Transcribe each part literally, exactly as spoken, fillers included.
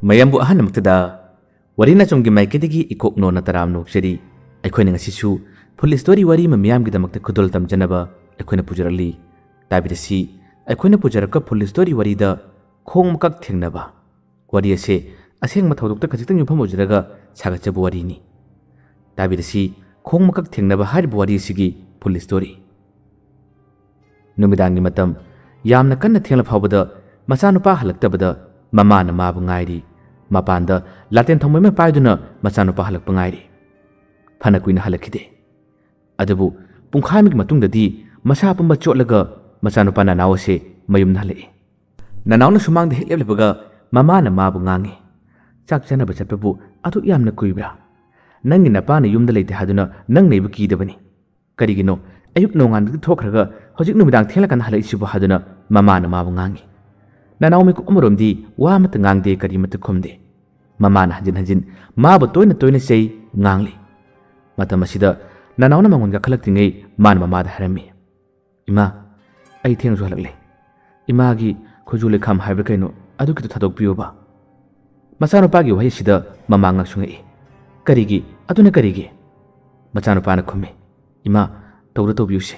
ꯃꯌꯥꯝꯕꯨ ꯑꯍꯥꯟꯕꯃꯛꯇꯗ ꯋꯥꯔꯤ ꯅꯆꯨꯝꯒꯤ ꯃꯥꯏꯀꯩꯗꯒꯤ ꯏꯀꯣꯛ ꯅꯣꯟꯅ ꯇꯔꯥꯝꯅ ꯑꯣꯛꯆꯔꯤ꯫ ꯑꯩꯈꯣꯏꯅ ꯉꯁꯤꯁꯨ full story ꯋꯥꯔꯤ ꯑꯃ ꯃꯤꯌꯥꯝꯒꯤꯗꯃꯛꯇ ꯈꯨꯗꯣꯜ ꯇꯝꯖꯅꯕ ꯑꯩꯈꯣꯏꯅ ꯄꯨꯖꯔꯛꯂꯤ꯫ ꯇꯥꯕꯤꯔꯁꯤ, ꯑꯩꯈꯣꯏꯅ ꯄꯨꯖꯔꯛꯄ full story ꯋꯥꯔꯤꯗ ꯈꯣꯡ ꯃꯀꯛ ꯊꯦꯡꯅꯕ꯫ ꯋꯥꯔꯤ ꯑꯁꯦ ꯑꯁꯦꯡꯕ ꯊꯧꯗꯣꯛꯇ ꯈꯖꯤꯛꯇꯪ ꯌꯨꯝꯐꯝ ꯑꯣꯏꯖꯔꯒ ꯁꯥꯒꯠꯆꯕ ꯋꯥꯔꯤꯅꯤ꯫ ꯇꯥꯕꯤꯔꯁꯤ, ꯈꯣꯡ ꯃꯀꯛ ꯊꯦꯡꯅꯕ ꯍꯥꯏꯔꯤꯕ ꯋꯥꯔꯤ ꯑꯁꯤꯒꯤ full story꯫ ꯅꯨꯃꯤꯗꯥꯡꯒꯤ ꯃꯇꯝ ꯌꯥꯝꯅ ꯀꯟꯅ ꯊꯦꯡꯂ ꯐꯥꯎꯕꯗ ꯃꯆꯥꯅꯨꯄꯥ ꯍꯜꯂꯛꯇꯕꯗ ꯃꯃꯥꯅ ꯃꯥꯕꯨ ꯉꯥꯏꯔꯤ꯫ ꯃꯄꯥꯟꯗ ꯂꯥꯇꯦꯟ ꯊꯥꯎꯃꯩ ꯑꯃ ꯄꯥꯏꯗꯨꯅ ꯃꯆꯥꯅꯨꯄꯥ ꯍꯜꯂꯛꯄ ꯉꯥꯏꯔꯤ꯫ ꯐꯅ ꯀꯨꯏꯅ ꯍꯜꯂꯛꯈꯤꯗꯦ꯫ ꯑꯗꯨꯕꯨ ꯄꯨꯡꯈꯥꯏꯃꯨꯛꯀꯤ ꯃꯇꯨꯡꯗꯗꯤ ꯃꯁꯥ ꯄꯨꯝꯕ ꯆꯣꯠꯂꯒ ꯃꯆꯥꯅꯨꯄꯥ ꯅꯅꯥꯎ ꯑꯁꯦ ꯃꯌꯨꯝꯗ ꯍꯜꯂꯛꯏ꯫ ꯅꯅꯥꯎꯅ ꯁꯨꯃꯥꯡꯗ ꯍꯦꯛ ꯂꯦꯞꯂꯕꯒ ꯃꯃꯥꯅ ꯃꯥꯕꯨ ꯉꯥꯡꯉꯤ, "ꯆꯥꯛ ꯆꯥꯅꯕ ꯆꯠꯄꯕꯨ ꯑꯗꯨꯛ ꯌꯥꯝꯅ ꯀꯨꯏꯕ꯭ꯔꯥ? ꯅꯪꯒꯤ ꯅꯄꯥꯅ ꯌꯨꯝꯗ ꯂꯩꯇꯦ ꯍꯥꯏꯗꯨꯅ ꯅꯪꯅ ꯑꯩꯕꯨ ꯀꯤꯗꯕꯅꯤ꯫ ꯀꯔꯤꯒꯤꯅꯣ ꯑꯌꯨꯛ ꯅꯣꯡꯉꯥꯟꯕꯗꯒꯤ ꯊꯣꯛꯈ꯭ꯔꯒ ꯍꯧꯖꯤꯛ ꯅꯨꯃꯤꯗꯥꯡ ꯊꯦꯡꯂꯀꯥꯟꯗ ꯍꯜꯂꯛꯏꯁꯤꯕꯨ?" ꯍꯥꯏꯗꯨꯅ ꯃꯃꯥꯅ ꯃꯥꯕꯨ ꯉꯥꯡꯉꯤ꯫ ꯅꯅꯥꯎ ꯃꯤꯀꯨꯞ ꯑꯃꯔꯣꯝꯗꯤ ꯋꯥ ꯑꯃꯠꯇ ꯉꯥꯡꯗꯦ, ꯀꯔꯤꯃꯠꯇ ꯈꯨꯝꯗꯦ꯫ ꯃꯃꯥꯅ ꯍꯟꯖꯤꯟ ꯍꯟꯖꯤꯟ ꯃꯥꯕꯨ ꯇꯣꯏꯅ ꯇꯣꯏꯅ ꯆꯩ, ꯉꯥꯡꯂꯤ꯫ ꯃꯇꯝ ꯑꯁꯤꯗ ꯅꯅꯥꯎꯅ ꯃꯉꯣꯟ ꯀꯥꯈꯠꯂꯛꯇ꯭ꯔꯤꯉꯩ ꯃꯥꯅ ꯃꯃꯥꯗ ꯍꯥꯏꯔꯝꯃꯤ, "ꯏꯃꯥ, ꯑꯩ ꯊꯦꯡꯁꯨ ꯍꯜꯂꯛꯂꯦ꯫ ꯏꯃꯥꯒꯤ ꯈꯨꯖꯨ ꯂꯩꯈꯥꯝ ꯍꯥꯏꯕ꯭ꯔꯥ ꯀꯩꯅꯣ, ꯑꯗꯨꯒꯤꯗꯣ ꯊꯥꯗꯣꯛꯄꯤꯌꯣꯕ꯫" ꯃꯆꯥꯅꯨꯄꯥꯒꯤ ꯋꯥꯍꯩ ꯑꯁꯤꯗ ꯃꯃꯥ ꯉꯛꯁꯨ ꯉꯛꯏ꯫ "ꯀꯔꯤꯒꯤ? ꯑꯗꯨꯅ ꯀꯔꯤꯒꯤ?" ꯃꯆꯥꯅꯨꯄꯥꯅ ꯈꯨꯝꯃꯤ, "ꯏꯃꯥ, ꯇꯧꯔ ꯇꯧꯕꯤꯌꯨꯁꯦ꯫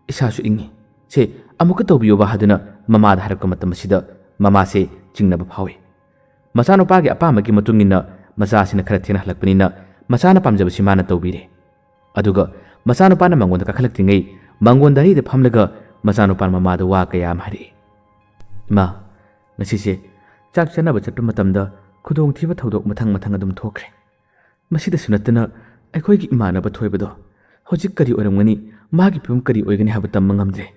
ꯏꯁꯥꯁꯨ ꯏꯪꯉꯤ꯫ ꯁꯦ, ꯑꯃꯨꯛꯀ ꯇꯧꯕꯤꯌꯣꯕ" ꯍꯥꯏꯗꯨꯅ ꯃꯃꯥꯗ ꯍꯥꯏꯔꯛꯄ ꯃꯇꯝ ꯑꯁꯤꯗ ꯃꯃꯥꯁꯦ ꯆꯤꯡꯅꯕ ꯐꯥꯎꯏ꯫ ꯃꯆꯥꯅꯨꯄꯥꯒꯤ ꯑꯄꯥꯝꯕꯒꯤ ꯃꯇꯨꯡ ꯏꯟꯅ ꯃꯆꯥꯁꯤꯅ ꯈꯔ ꯊꯦꯡꯅ ꯍꯜꯂꯛꯄꯅꯤꯅ ꯃꯆꯥꯅ ꯄꯥꯝꯖꯕꯁꯤ ꯃꯥꯅ ꯇꯧꯕꯤꯔꯦ꯫ ꯑꯗꯨꯒ ꯃꯆꯥꯅꯨꯄꯥꯅ ꯃꯉꯣꯟꯗ ꯀꯥꯈꯠꯂꯛꯇ꯭ꯔꯤꯉꯩ ꯃꯪꯒꯣꯟ ꯗꯥꯏꯔꯤꯗ ꯐꯝꯂꯒ ꯃꯆꯥꯅꯨꯄꯥꯅ ꯃꯃꯥꯗ ꯋꯥ ꯀꯌꯥ ꯑꯃ ꯍꯥꯏꯔꯛꯏ꯫ "ꯏꯃꯥ, ꯉꯁꯤꯁꯦ ꯆꯥꯛ ꯆꯥꯅꯕ ꯆꯠꯄ ꯃꯇꯝꯗ ꯈꯨꯗꯣꯡꯊꯤꯕ ꯊꯧꯗꯣꯛ ꯃꯊꯪ ꯃꯊꯪ ꯑꯗꯨꯝ ꯊꯣꯛꯈ꯭ꯔꯦ꯫ ꯃꯁꯤꯗꯁꯨ ꯅꯠꯇꯅ ꯑꯩꯈꯣꯏꯒꯤ ꯏꯃꯥꯟꯅꯕ ꯊꯣꯏꯕꯗꯣ ꯍꯧꯖꯤꯛ ꯀꯔꯤ ꯑꯣꯏꯔꯝꯒꯅꯤ, ꯃꯥꯒꯤ ꯐꯤꯕꯝ ꯀꯔꯤ ꯑꯣꯏꯒꯅꯤ ꯍꯥꯏꯕ ꯇꯝꯕ ꯉꯝꯗ꯭ꯔꯦ꯫"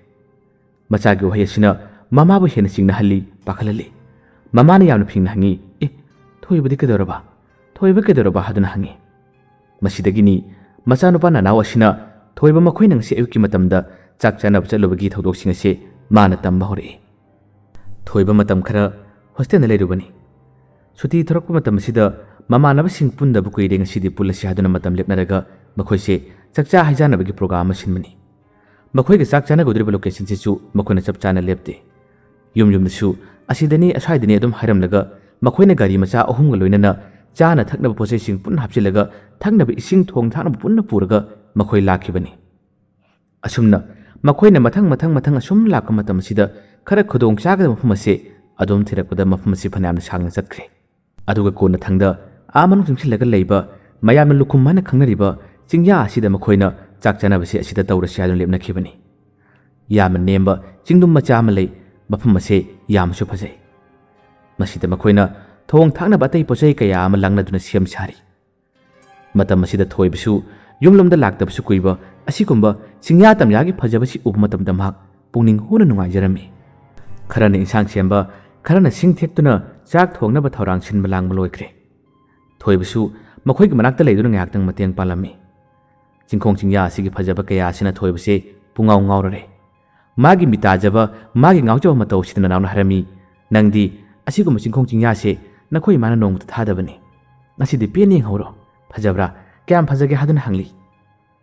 ꯃꯆꯥꯒꯤ ꯋꯥꯍꯩ ꯑꯁꯤꯅ ꯃꯃꯥꯕꯨ ꯍꯦꯟꯅ ꯆꯤꯡꯅꯍꯜꯂꯤ, ꯄꯥꯈꯠꯍꯜꯂꯤ꯫ ꯃꯃꯥꯅ ꯌꯥꯝꯅ ꯐꯤꯡꯅ ꯍꯪꯉꯤ, "ꯑꯦ, ꯊꯣꯏꯕꯗꯤ ꯀꯩꯗꯧꯔꯕ? ꯊꯣꯏꯕ ꯀꯩꯗꯧꯔꯕ?" ꯍꯥꯏꯗꯨꯅ ꯍꯪꯉꯤ꯫ ꯃꯁꯤꯗꯒꯤꯅꯤ ꯃꯆꯥꯅꯨꯄꯥ ꯅꯅꯥꯎ ꯑꯁꯤꯅ ꯊꯣꯏꯕ ꯃꯈꯣꯏꯅ ꯉꯁꯤ ꯑꯌꯨꯛꯀꯤ ꯃꯇꯝꯗ ꯆꯥꯛ ꯆꯥꯅꯕ ꯆꯠꯂꯨꯕꯒꯤ ꯊꯧꯗꯣꯛꯁꯤꯡ ꯑꯁꯤ ꯃꯥꯅ ꯇꯝꯕ ꯍꯧꯔꯛꯏ꯫ ꯊꯣꯏꯕ ꯃꯇꯝ ꯈꯔ ꯍꯣꯁꯇꯦꯜꯗ ꯂꯩꯔꯨꯕꯅꯤ꯫ ꯁꯨꯇꯤ ꯊꯣꯔꯛꯄ ꯃꯇꯝ ꯑꯁꯤꯗ ꯃꯃꯥꯟꯅꯕꯁꯤꯡ ꯄꯨꯟꯗꯕ ꯀꯨꯏꯔꯦ, ꯉꯁꯤꯗꯤ ꯄꯨꯜꯂꯁꯤ ꯍꯥꯏꯗꯨꯅ ꯃꯇꯝ ꯂꯦꯞꯅꯔꯒ ꯃꯈꯣꯏꯁꯦ ꯆꯥꯛꯆꯥ ꯍꯩꯖꯥꯟꯅꯕꯒꯤ ꯄ꯭ꯔꯣꯒ꯭ꯔꯥꯝ ꯑꯃ ꯁꯤꯟꯕꯅꯤ꯫ ꯃꯈꯣꯏꯒ ꯆꯥꯛ ꯆꯥꯅꯒꯗꯧꯔꯤꯕ ꯂꯣꯀꯦꯁꯟꯁꯤꯁꯨ ꯃꯈꯣꯏꯅ ꯆꯞ ꯆꯥꯅ ꯂꯦꯞꯇꯦ꯫ ꯌꯨꯝ ꯌꯨꯝꯗꯁꯨ ꯑꯁꯤꯗꯅꯤ ꯑꯁ꯭ꯋꯥꯏꯗꯅꯤ ꯑꯗꯨꯝ ꯍꯥꯏꯔꯝꯂꯒ ꯃꯈꯣꯏꯅ ꯒꯥꯔꯤ ꯃꯆꯥ ꯑꯍꯨꯝꯒ ꯂꯣꯏꯅꯅ ꯆꯥꯅ ꯊꯛꯅꯕ ꯄꯣꯠꯆꯩꯁꯤꯡ ꯄꯨꯟꯅ ꯍꯥꯞꯆꯤꯜꯂꯒ ꯊꯛꯅꯕ ꯏꯁꯤꯡ ꯊꯣꯡ ꯊꯥꯛꯅꯕ ꯄꯨꯟꯅ ꯄꯨꯔꯒ ꯃꯈꯣꯏ ꯂꯥꯛꯈꯤꯕꯅꯤ꯫ ꯑꯁꯨꯝꯅ ꯃꯈꯣꯏꯅ ꯃꯊꯪ ꯃꯊꯪ ꯃꯊꯪ ꯑꯁꯨꯝ ꯂꯥꯛꯄ ꯃꯇꯝ ꯑꯁꯤꯗ ꯈꯔ ꯈꯨꯗꯣꯡ ꯆꯥꯒꯗꯕ ꯃꯐꯝ ꯑꯁꯤ ꯑꯗꯨꯝ ꯊꯤꯔꯛꯄꯗ ꯃꯐꯝ ꯑꯁꯤ ꯐꯅꯌꯥꯝꯅ ꯁꯥꯡꯅ ꯆꯠꯈ꯭ꯔꯦ꯫ ꯑꯗꯨꯒ ꯀꯣꯟꯅ ꯊꯪꯗ ꯑꯥ ꯃꯅꯨꯡ ꯆꯪꯁꯤꯜꯂꯒ ꯂꯩꯕ ꯃꯌꯥꯝꯅ ꯂꯨꯈꯨꯝ ꯍꯥꯏꯅ ꯈꯪꯅꯔꯤꯕ ꯆꯤꯡꯌꯥ ꯑꯁꯤꯗ ꯃꯈꯣꯏꯅ ꯆꯥꯛ ꯆꯥꯅꯕꯁꯦ ꯑꯁꯤꯗ ꯇꯧꯔꯁꯤ ꯍꯥꯏꯗꯨꯅ ꯂꯦꯞꯅꯈꯤꯕꯅꯤ꯫ ꯌꯥꯝꯅ ꯅꯦꯝꯕ ꯆꯤꯡꯗꯨꯝ ꯃꯆꯥ ꯑꯃ ꯂꯩ꯫ ꯃꯐꯝ ꯑꯁꯦ ꯌꯥꯝꯅꯁꯨ ꯐꯖꯩ꯫ ꯃꯁꯤꯗ ꯃꯈꯣꯏꯅ ꯊꯣꯡ ꯊꯥꯛꯅꯕ ꯑꯇꯩ ꯄꯣꯠꯆꯩ ꯀꯌꯥ ꯑꯃ ꯂꯥꯡꯅꯗꯨꯅ ꯁꯦꯝ ꯁꯥꯔꯤ꯫ ꯃꯇꯝ ꯑꯁꯤꯗ ꯊꯣꯏꯕꯁꯨ ꯌꯨꯝꯂꯣꯝꯗ ꯂꯥꯛꯇꯕꯁꯨ ꯀꯨꯏꯕ ꯑꯁꯤꯒꯨꯝꯕ ꯆꯤꯡꯌꯥ ꯇꯝꯌꯥꯒꯤ ꯐꯖꯕꯁꯤ ꯎꯕ ꯃꯇꯝꯗ ꯃꯍꯥꯛ ꯄꯨꯛꯅꯤꯡ ꯍꯨꯅ ꯅꯨꯡꯉꯥꯏꯖꯔꯝꯃꯤ꯫ ꯈꯔꯅ ꯏꯟꯁꯥꯡ ꯁꯦꯝꯕ, ꯈꯔꯅ ꯁꯤꯡ ꯊꯦꯛꯇꯨꯅ ꯆꯥꯛ ꯊꯣꯡꯅꯕ ꯊꯧꯔꯥꯡ ꯁꯤꯟꯕ ꯂꯥꯡꯕ ꯂꯣꯏꯈ꯭ꯔꯦ꯫ ꯊꯣꯏꯕꯁꯨ ꯃꯈꯣꯏꯒꯤ ꯃꯅꯥꯛꯇ ꯂꯩꯗꯨꯅ ꯉꯥꯏꯍꯥꯛꯇꯪ ꯃꯇꯦꯡ ꯄꯥꯡꯂꯝꯃꯤ꯫ ꯆꯤꯡꯈꯣꯡ ꯆꯤꯡꯌꯥ ꯑꯁꯤꯒꯤ ꯐꯖꯕ ꯀꯌꯥ ꯑꯁꯤꯅ ꯊꯣꯏꯕꯁꯦ ꯄꯨꯡꯉꯥꯎ ꯉꯥꯎꯔꯔꯦ꯫ ꯃꯥꯒꯤ ꯃꯤꯇꯥꯖꯕ, ꯃꯥꯒꯤ ꯉꯥꯎꯖꯕ ꯃꯇꯧ ꯑꯁꯤꯗ ꯅꯅꯥꯎꯅ ꯍꯥꯏꯔꯝꯃꯤ, "ꯅꯪꯗꯤ ꯑꯁꯤꯒꯨꯝꯕ ꯆꯤꯡꯈꯣꯡ ꯆꯤꯡꯌꯥꯁꯦ ꯅꯈꯣꯏ ꯏꯃꯥꯅ ꯅꯣꯡꯃꯇ ꯊꯥꯗꯕꯅꯤ꯫ ꯉꯁꯤꯗꯤ ꯄꯦꯟꯅ ꯌꯦꯡꯍꯧꯔꯣ꯫ ꯐꯖꯕ꯭ꯔꯥ? ꯀꯌꯥꯝ ꯐꯖꯒꯦ?" ꯍꯥꯏꯗꯨꯅ ꯍꯪꯂꯤ꯫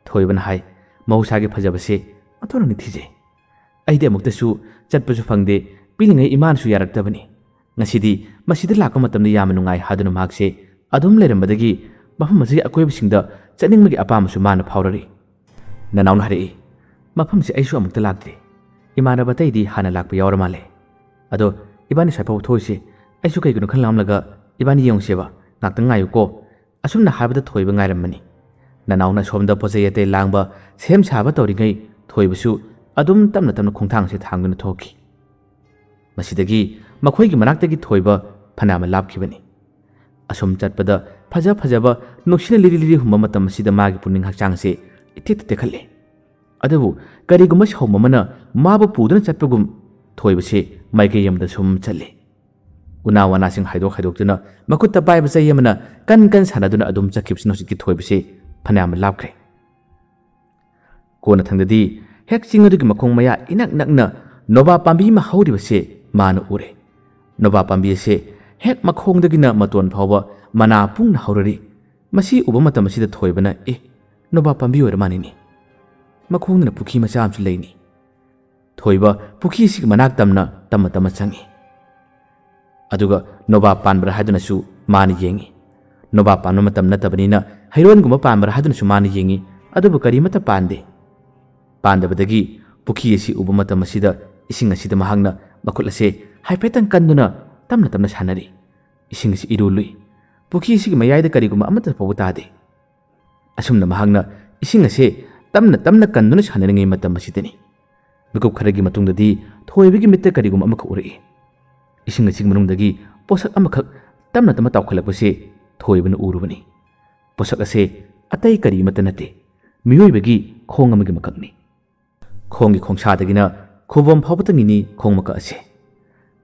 ꯊꯣꯏꯕꯅ ꯍꯥꯏ, "ꯃꯍꯧꯁꯥꯒꯤ ꯐꯖꯕꯁꯦ ꯑꯣꯟꯊꯣꯛꯅ ꯅꯤꯡꯊꯤꯖꯩ꯫ ꯑꯩꯗꯤ ꯑꯃꯨꯛꯇꯁꯨ ꯆꯠꯄꯁꯨ ꯐꯪꯗꯦ, ꯄꯤꯛꯂꯤꯉꯩ ꯏꯃꯥꯅꯁꯨ ꯌꯥꯔꯛꯇꯕꯅꯤ꯫ ꯉꯁꯤꯗꯤ ꯃꯁꯤꯗ ꯂꯥꯛꯄ ꯃꯇꯝꯗ ꯌꯥꯝꯅ ꯅꯨꯡꯉꯥꯏ" ꯍꯥꯏꯗꯨꯅ ꯃꯍꯥꯛꯁꯦ ꯑꯗꯨꯝ ꯂꯩꯔꯝꯕꯗꯒꯤ ꯃꯐꯝ ꯑꯁꯤꯒꯤ ꯑꯀꯣꯏꯕꯁꯤꯡꯗ ꯆꯠꯅꯤꯡꯕꯒꯤ ꯑꯄꯥꯝꯕꯁꯨ ꯃꯥꯅ ꯐꯥꯎꯔꯔꯤ꯫ ꯅꯅꯥꯎꯅ ꯍꯥꯏꯔꯛꯏ, "ꯃꯐꯝꯁꯦ ꯑꯩꯁꯨ ꯑꯃꯨꯛꯇ ꯂꯥꯛꯇ꯭ꯔꯤ꯫ ꯏꯃꯥꯟꯅꯕ ꯑꯇꯩꯗꯤ ꯍꯥꯟꯅ ꯂꯥꯛꯄ ꯌꯥꯎꯔ ꯃꯥꯜꯂꯦ꯫ ꯑꯗꯣ ꯏꯕꯥꯅꯤ ꯁ꯭ꯋꯥꯏꯐꯥꯎꯕ ꯊꯣꯛꯏꯁꯦ꯫ ꯑꯩꯁꯨ ꯀꯩꯒꯤꯅꯣ ꯈꯜ ꯂꯥꯝꯂꯒ ꯏꯕꯥꯅꯤ ꯌꯦꯡꯉꯨꯁꯦꯕ꯫ ꯉꯥꯛꯇꯪ ꯉꯥꯏꯌꯨꯀꯣ꯫" ꯑꯁꯨꯝꯅ ꯍꯥꯏꯕꯗ ꯊꯣꯏꯕ ꯉꯥꯏꯔꯝꯕꯅꯤ꯫ ꯅꯅꯥꯎꯅ ꯑꯁꯣꯝꯗ ꯄꯣꯠ ꯆꯩ ꯑꯇꯩ ꯂꯥꯡꯕ, ꯁꯦꯝ ꯁꯥꯕ ꯇꯧꯔꯤꯉꯩ ꯊꯣꯏꯕꯁꯨ ꯑꯗꯨꯝ ꯇꯞꯅ ꯇꯞꯅ ꯈꯣꯡꯊꯥꯡꯁꯦ ꯊꯥꯡꯗꯨꯅ ꯊꯣꯛꯈꯤ꯫ ꯃꯁꯤꯗꯒꯤ ꯃꯈꯣꯏꯒꯤ ꯃꯅꯥꯛꯇꯒꯤ ꯊꯣꯏꯕ ꯐꯅꯌꯥꯝꯅ ꯂꯥꯞꯈꯤꯕꯅꯤ꯫ ꯑꯁꯨꯝ ꯆꯠꯄꯗ ꯐꯖ ꯐꯖꯕ ꯅꯨꯡꯁꯤꯠꯅ ꯂꯤꯔꯤ ꯂꯤꯔꯤ ꯍꯨꯝꯕ ꯃꯇꯝ ꯑꯁꯤꯗ ꯃꯥꯒꯤ ꯄꯨꯛꯅꯤꯡ ꯍꯛꯆꯥꯡꯁꯦ ꯏꯇꯦꯛꯇ ꯇꯦꯛꯈꯠꯂꯦ꯫ ꯑꯗꯨꯕꯨ ꯀꯔꯤꯒꯨꯝꯕ ꯁꯥꯎꯝ ꯑꯃꯅ ꯃꯥꯕꯨ ꯄꯨꯗꯨꯅ ꯆꯠꯄꯒꯨꯝ ꯊꯣꯏꯕꯁꯦ ꯃꯥꯏꯀꯩ ꯑꯃꯗ ꯁꯨꯝ ꯆꯠꯂꯤ꯫ ꯎꯅꯥ ꯋꯥꯅꯥꯁꯤꯡ ꯍꯥꯏꯗꯣꯛ ꯍꯥꯏꯗꯣꯛꯇꯨꯅ ꯃꯈꯨꯠꯇ ꯄꯥꯏꯕ ꯆꯩ ꯑꯃꯅ ꯀꯟ ꯀꯟ ꯁꯥꯟꯅꯗꯨꯅ ꯑꯗꯨꯝ ꯆꯠꯈꯤꯕꯁꯤꯅ ꯍꯧꯖꯤꯛꯇꯤ ꯊꯣꯏꯕꯁꯦ ꯐꯅꯌꯥꯝ ꯂꯥꯞꯈ꯭ꯔꯦ꯫ ꯀꯣꯟꯅꯊꯪꯗꯗꯤ ꯍꯦꯛ ꯆꯤꯡ ꯑꯗꯨꯒꯤ ꯃꯈꯣꯡ ꯃꯌꯥ ꯏꯅꯛ ꯅꯛꯅ ꯅꯣꯕꯥꯞ ꯄꯥꯝꯕꯤ ꯑꯃ ꯍꯧꯔꯤꯕꯁꯦ ꯃꯥꯅ ꯎꯔꯦ꯫ ꯅꯣꯕꯥꯞ ꯄꯥꯝꯕꯤ ꯑꯁꯦ ꯍꯦꯛ ꯃꯈꯣꯡꯗꯒꯤꯅ ꯃꯇꯣꯟ ꯐꯥꯎꯕ ꯃꯅꯥ ꯄꯨꯡꯅ ꯍꯧꯔꯔꯤ꯫ ꯃꯁꯤ ꯎꯕ ꯃꯇꯝ ꯑꯁꯤꯗ ꯊꯣꯏꯕꯅ, "ꯑꯦ, ꯅꯣꯕꯥꯞ ꯄꯥꯝꯕꯤ ꯑꯣꯏꯔ ꯃꯥꯜꯂꯤꯅꯦ꯫ ꯃꯈꯣꯡꯗꯅ ꯄꯨꯈ꯭ꯔꯤ ꯃꯆꯥ ꯑꯃꯁꯨ ꯂꯩꯅꯤ꯫" ꯊꯣꯏꯕ ꯄꯨꯈ꯭ꯔꯤ ꯑꯁꯤꯒꯤ ꯃꯅꯥꯛ ꯇꯝꯅ ꯇꯝꯃ ꯇꯝꯃ ꯆꯪꯉꯤ꯫ ꯑꯗꯨꯒ ꯅꯣꯕꯥꯞ ꯄꯥꯟꯕ꯭ꯔꯥ ꯍꯥꯏꯗꯨꯅꯁꯨ ꯃꯥꯅ ꯌꯦꯡꯏ꯫ ꯅꯣꯕꯥꯞ ꯄꯥꯟꯕ ꯃꯇꯝ ꯅꯠꯇꯕꯅꯤꯅ ꯍꯩꯔꯣꯟꯒꯨꯝꯕ ꯄꯥꯟꯕ꯭ꯔꯥ ꯍꯥꯏꯗꯨꯅꯁꯨ ꯃꯥꯅ ꯌꯦꯡꯏ, ꯑꯗꯨꯕꯨ ꯀꯔꯤꯃꯠꯇ ꯄꯥꯟꯗꯦ꯫ ꯄꯥꯟꯗꯕꯗꯒꯤ ꯄꯨꯈ꯭ꯔꯤ ꯑꯁꯤ ꯎꯕ ꯃꯇꯝ ꯑꯁꯤꯗ ꯏꯁꯤꯡ ꯑꯁꯤꯗ ꯃꯍꯥꯛꯅ ꯃꯈꯨꯠ ꯑꯁꯦ ꯍꯥꯏꯐꯦꯠꯇꯪ ꯀꯟꯗꯨꯅ ꯇꯞꯅ ꯇꯞꯅ ꯁꯥꯟꯅꯔꯤ꯫ ꯏꯁꯤꯡ ꯑꯁꯤ ꯏꯔꯨ ꯂꯨꯏ꯫ ꯄꯨꯈ꯭ꯔꯤ ꯑꯁꯤꯒꯤ ꯃꯌꯥꯏꯗ ꯀꯔꯤꯒꯨꯝꯕ ꯑꯃꯠꯇ ꯐꯥꯎꯕ ꯇꯥꯗꯦ꯫ ꯑꯁꯨꯝꯅ ꯃꯍꯥꯛꯅ ꯏꯁꯤꯡ ꯑꯁꯦ ꯇꯞꯅ ꯇꯞꯅ ꯀꯟꯗꯨꯅ ꯁꯥꯟꯅꯔꯤꯉꯩ ꯃꯇꯝ ꯑꯁꯤꯗꯅꯤ꯫ ꯃꯤꯀꯨꯞ ꯈꯔꯒꯤ ꯃꯇꯨꯡꯗꯗꯤ ꯊꯣꯏꯕꯒꯤ ꯃꯤꯠꯇ ꯀꯔꯤꯒꯨꯝꯕ ꯑꯃꯈꯛ ꯎꯔꯛꯏ꯫ ꯏꯁꯤꯡ ꯑꯁꯤꯒꯤ ꯃꯅꯨꯡꯗꯒꯤ ꯄꯣꯠꯁꯛ ꯑꯃꯈꯛ ꯇꯞꯅ ꯇꯞꯅ ꯇꯥꯎꯈꯠꯂꯛꯄꯁꯦ ꯊꯣꯏꯕꯅ ꯎꯔꯨꯕꯅꯤ꯫ ꯄꯣꯠꯁꯛ ꯑꯁꯦ ꯑꯇꯩ ꯀꯔꯤꯃꯠꯇ ꯅꯠꯇꯦ, ꯃꯤꯑꯣꯏꯕꯒꯤ ꯈꯣꯡ ꯑꯃꯒꯤ ꯃꯀꯛꯅꯤ꯫ ꯈꯣꯡꯒꯤ ꯈꯣꯡꯁꯥꯗꯒꯤꯅ ꯈꯨꯕꯣꯝ ꯐꯥꯎꯕꯇꯪꯒꯤꯅꯤ ꯈꯣꯡ ꯃꯀꯛ ꯑꯁꯦ꯫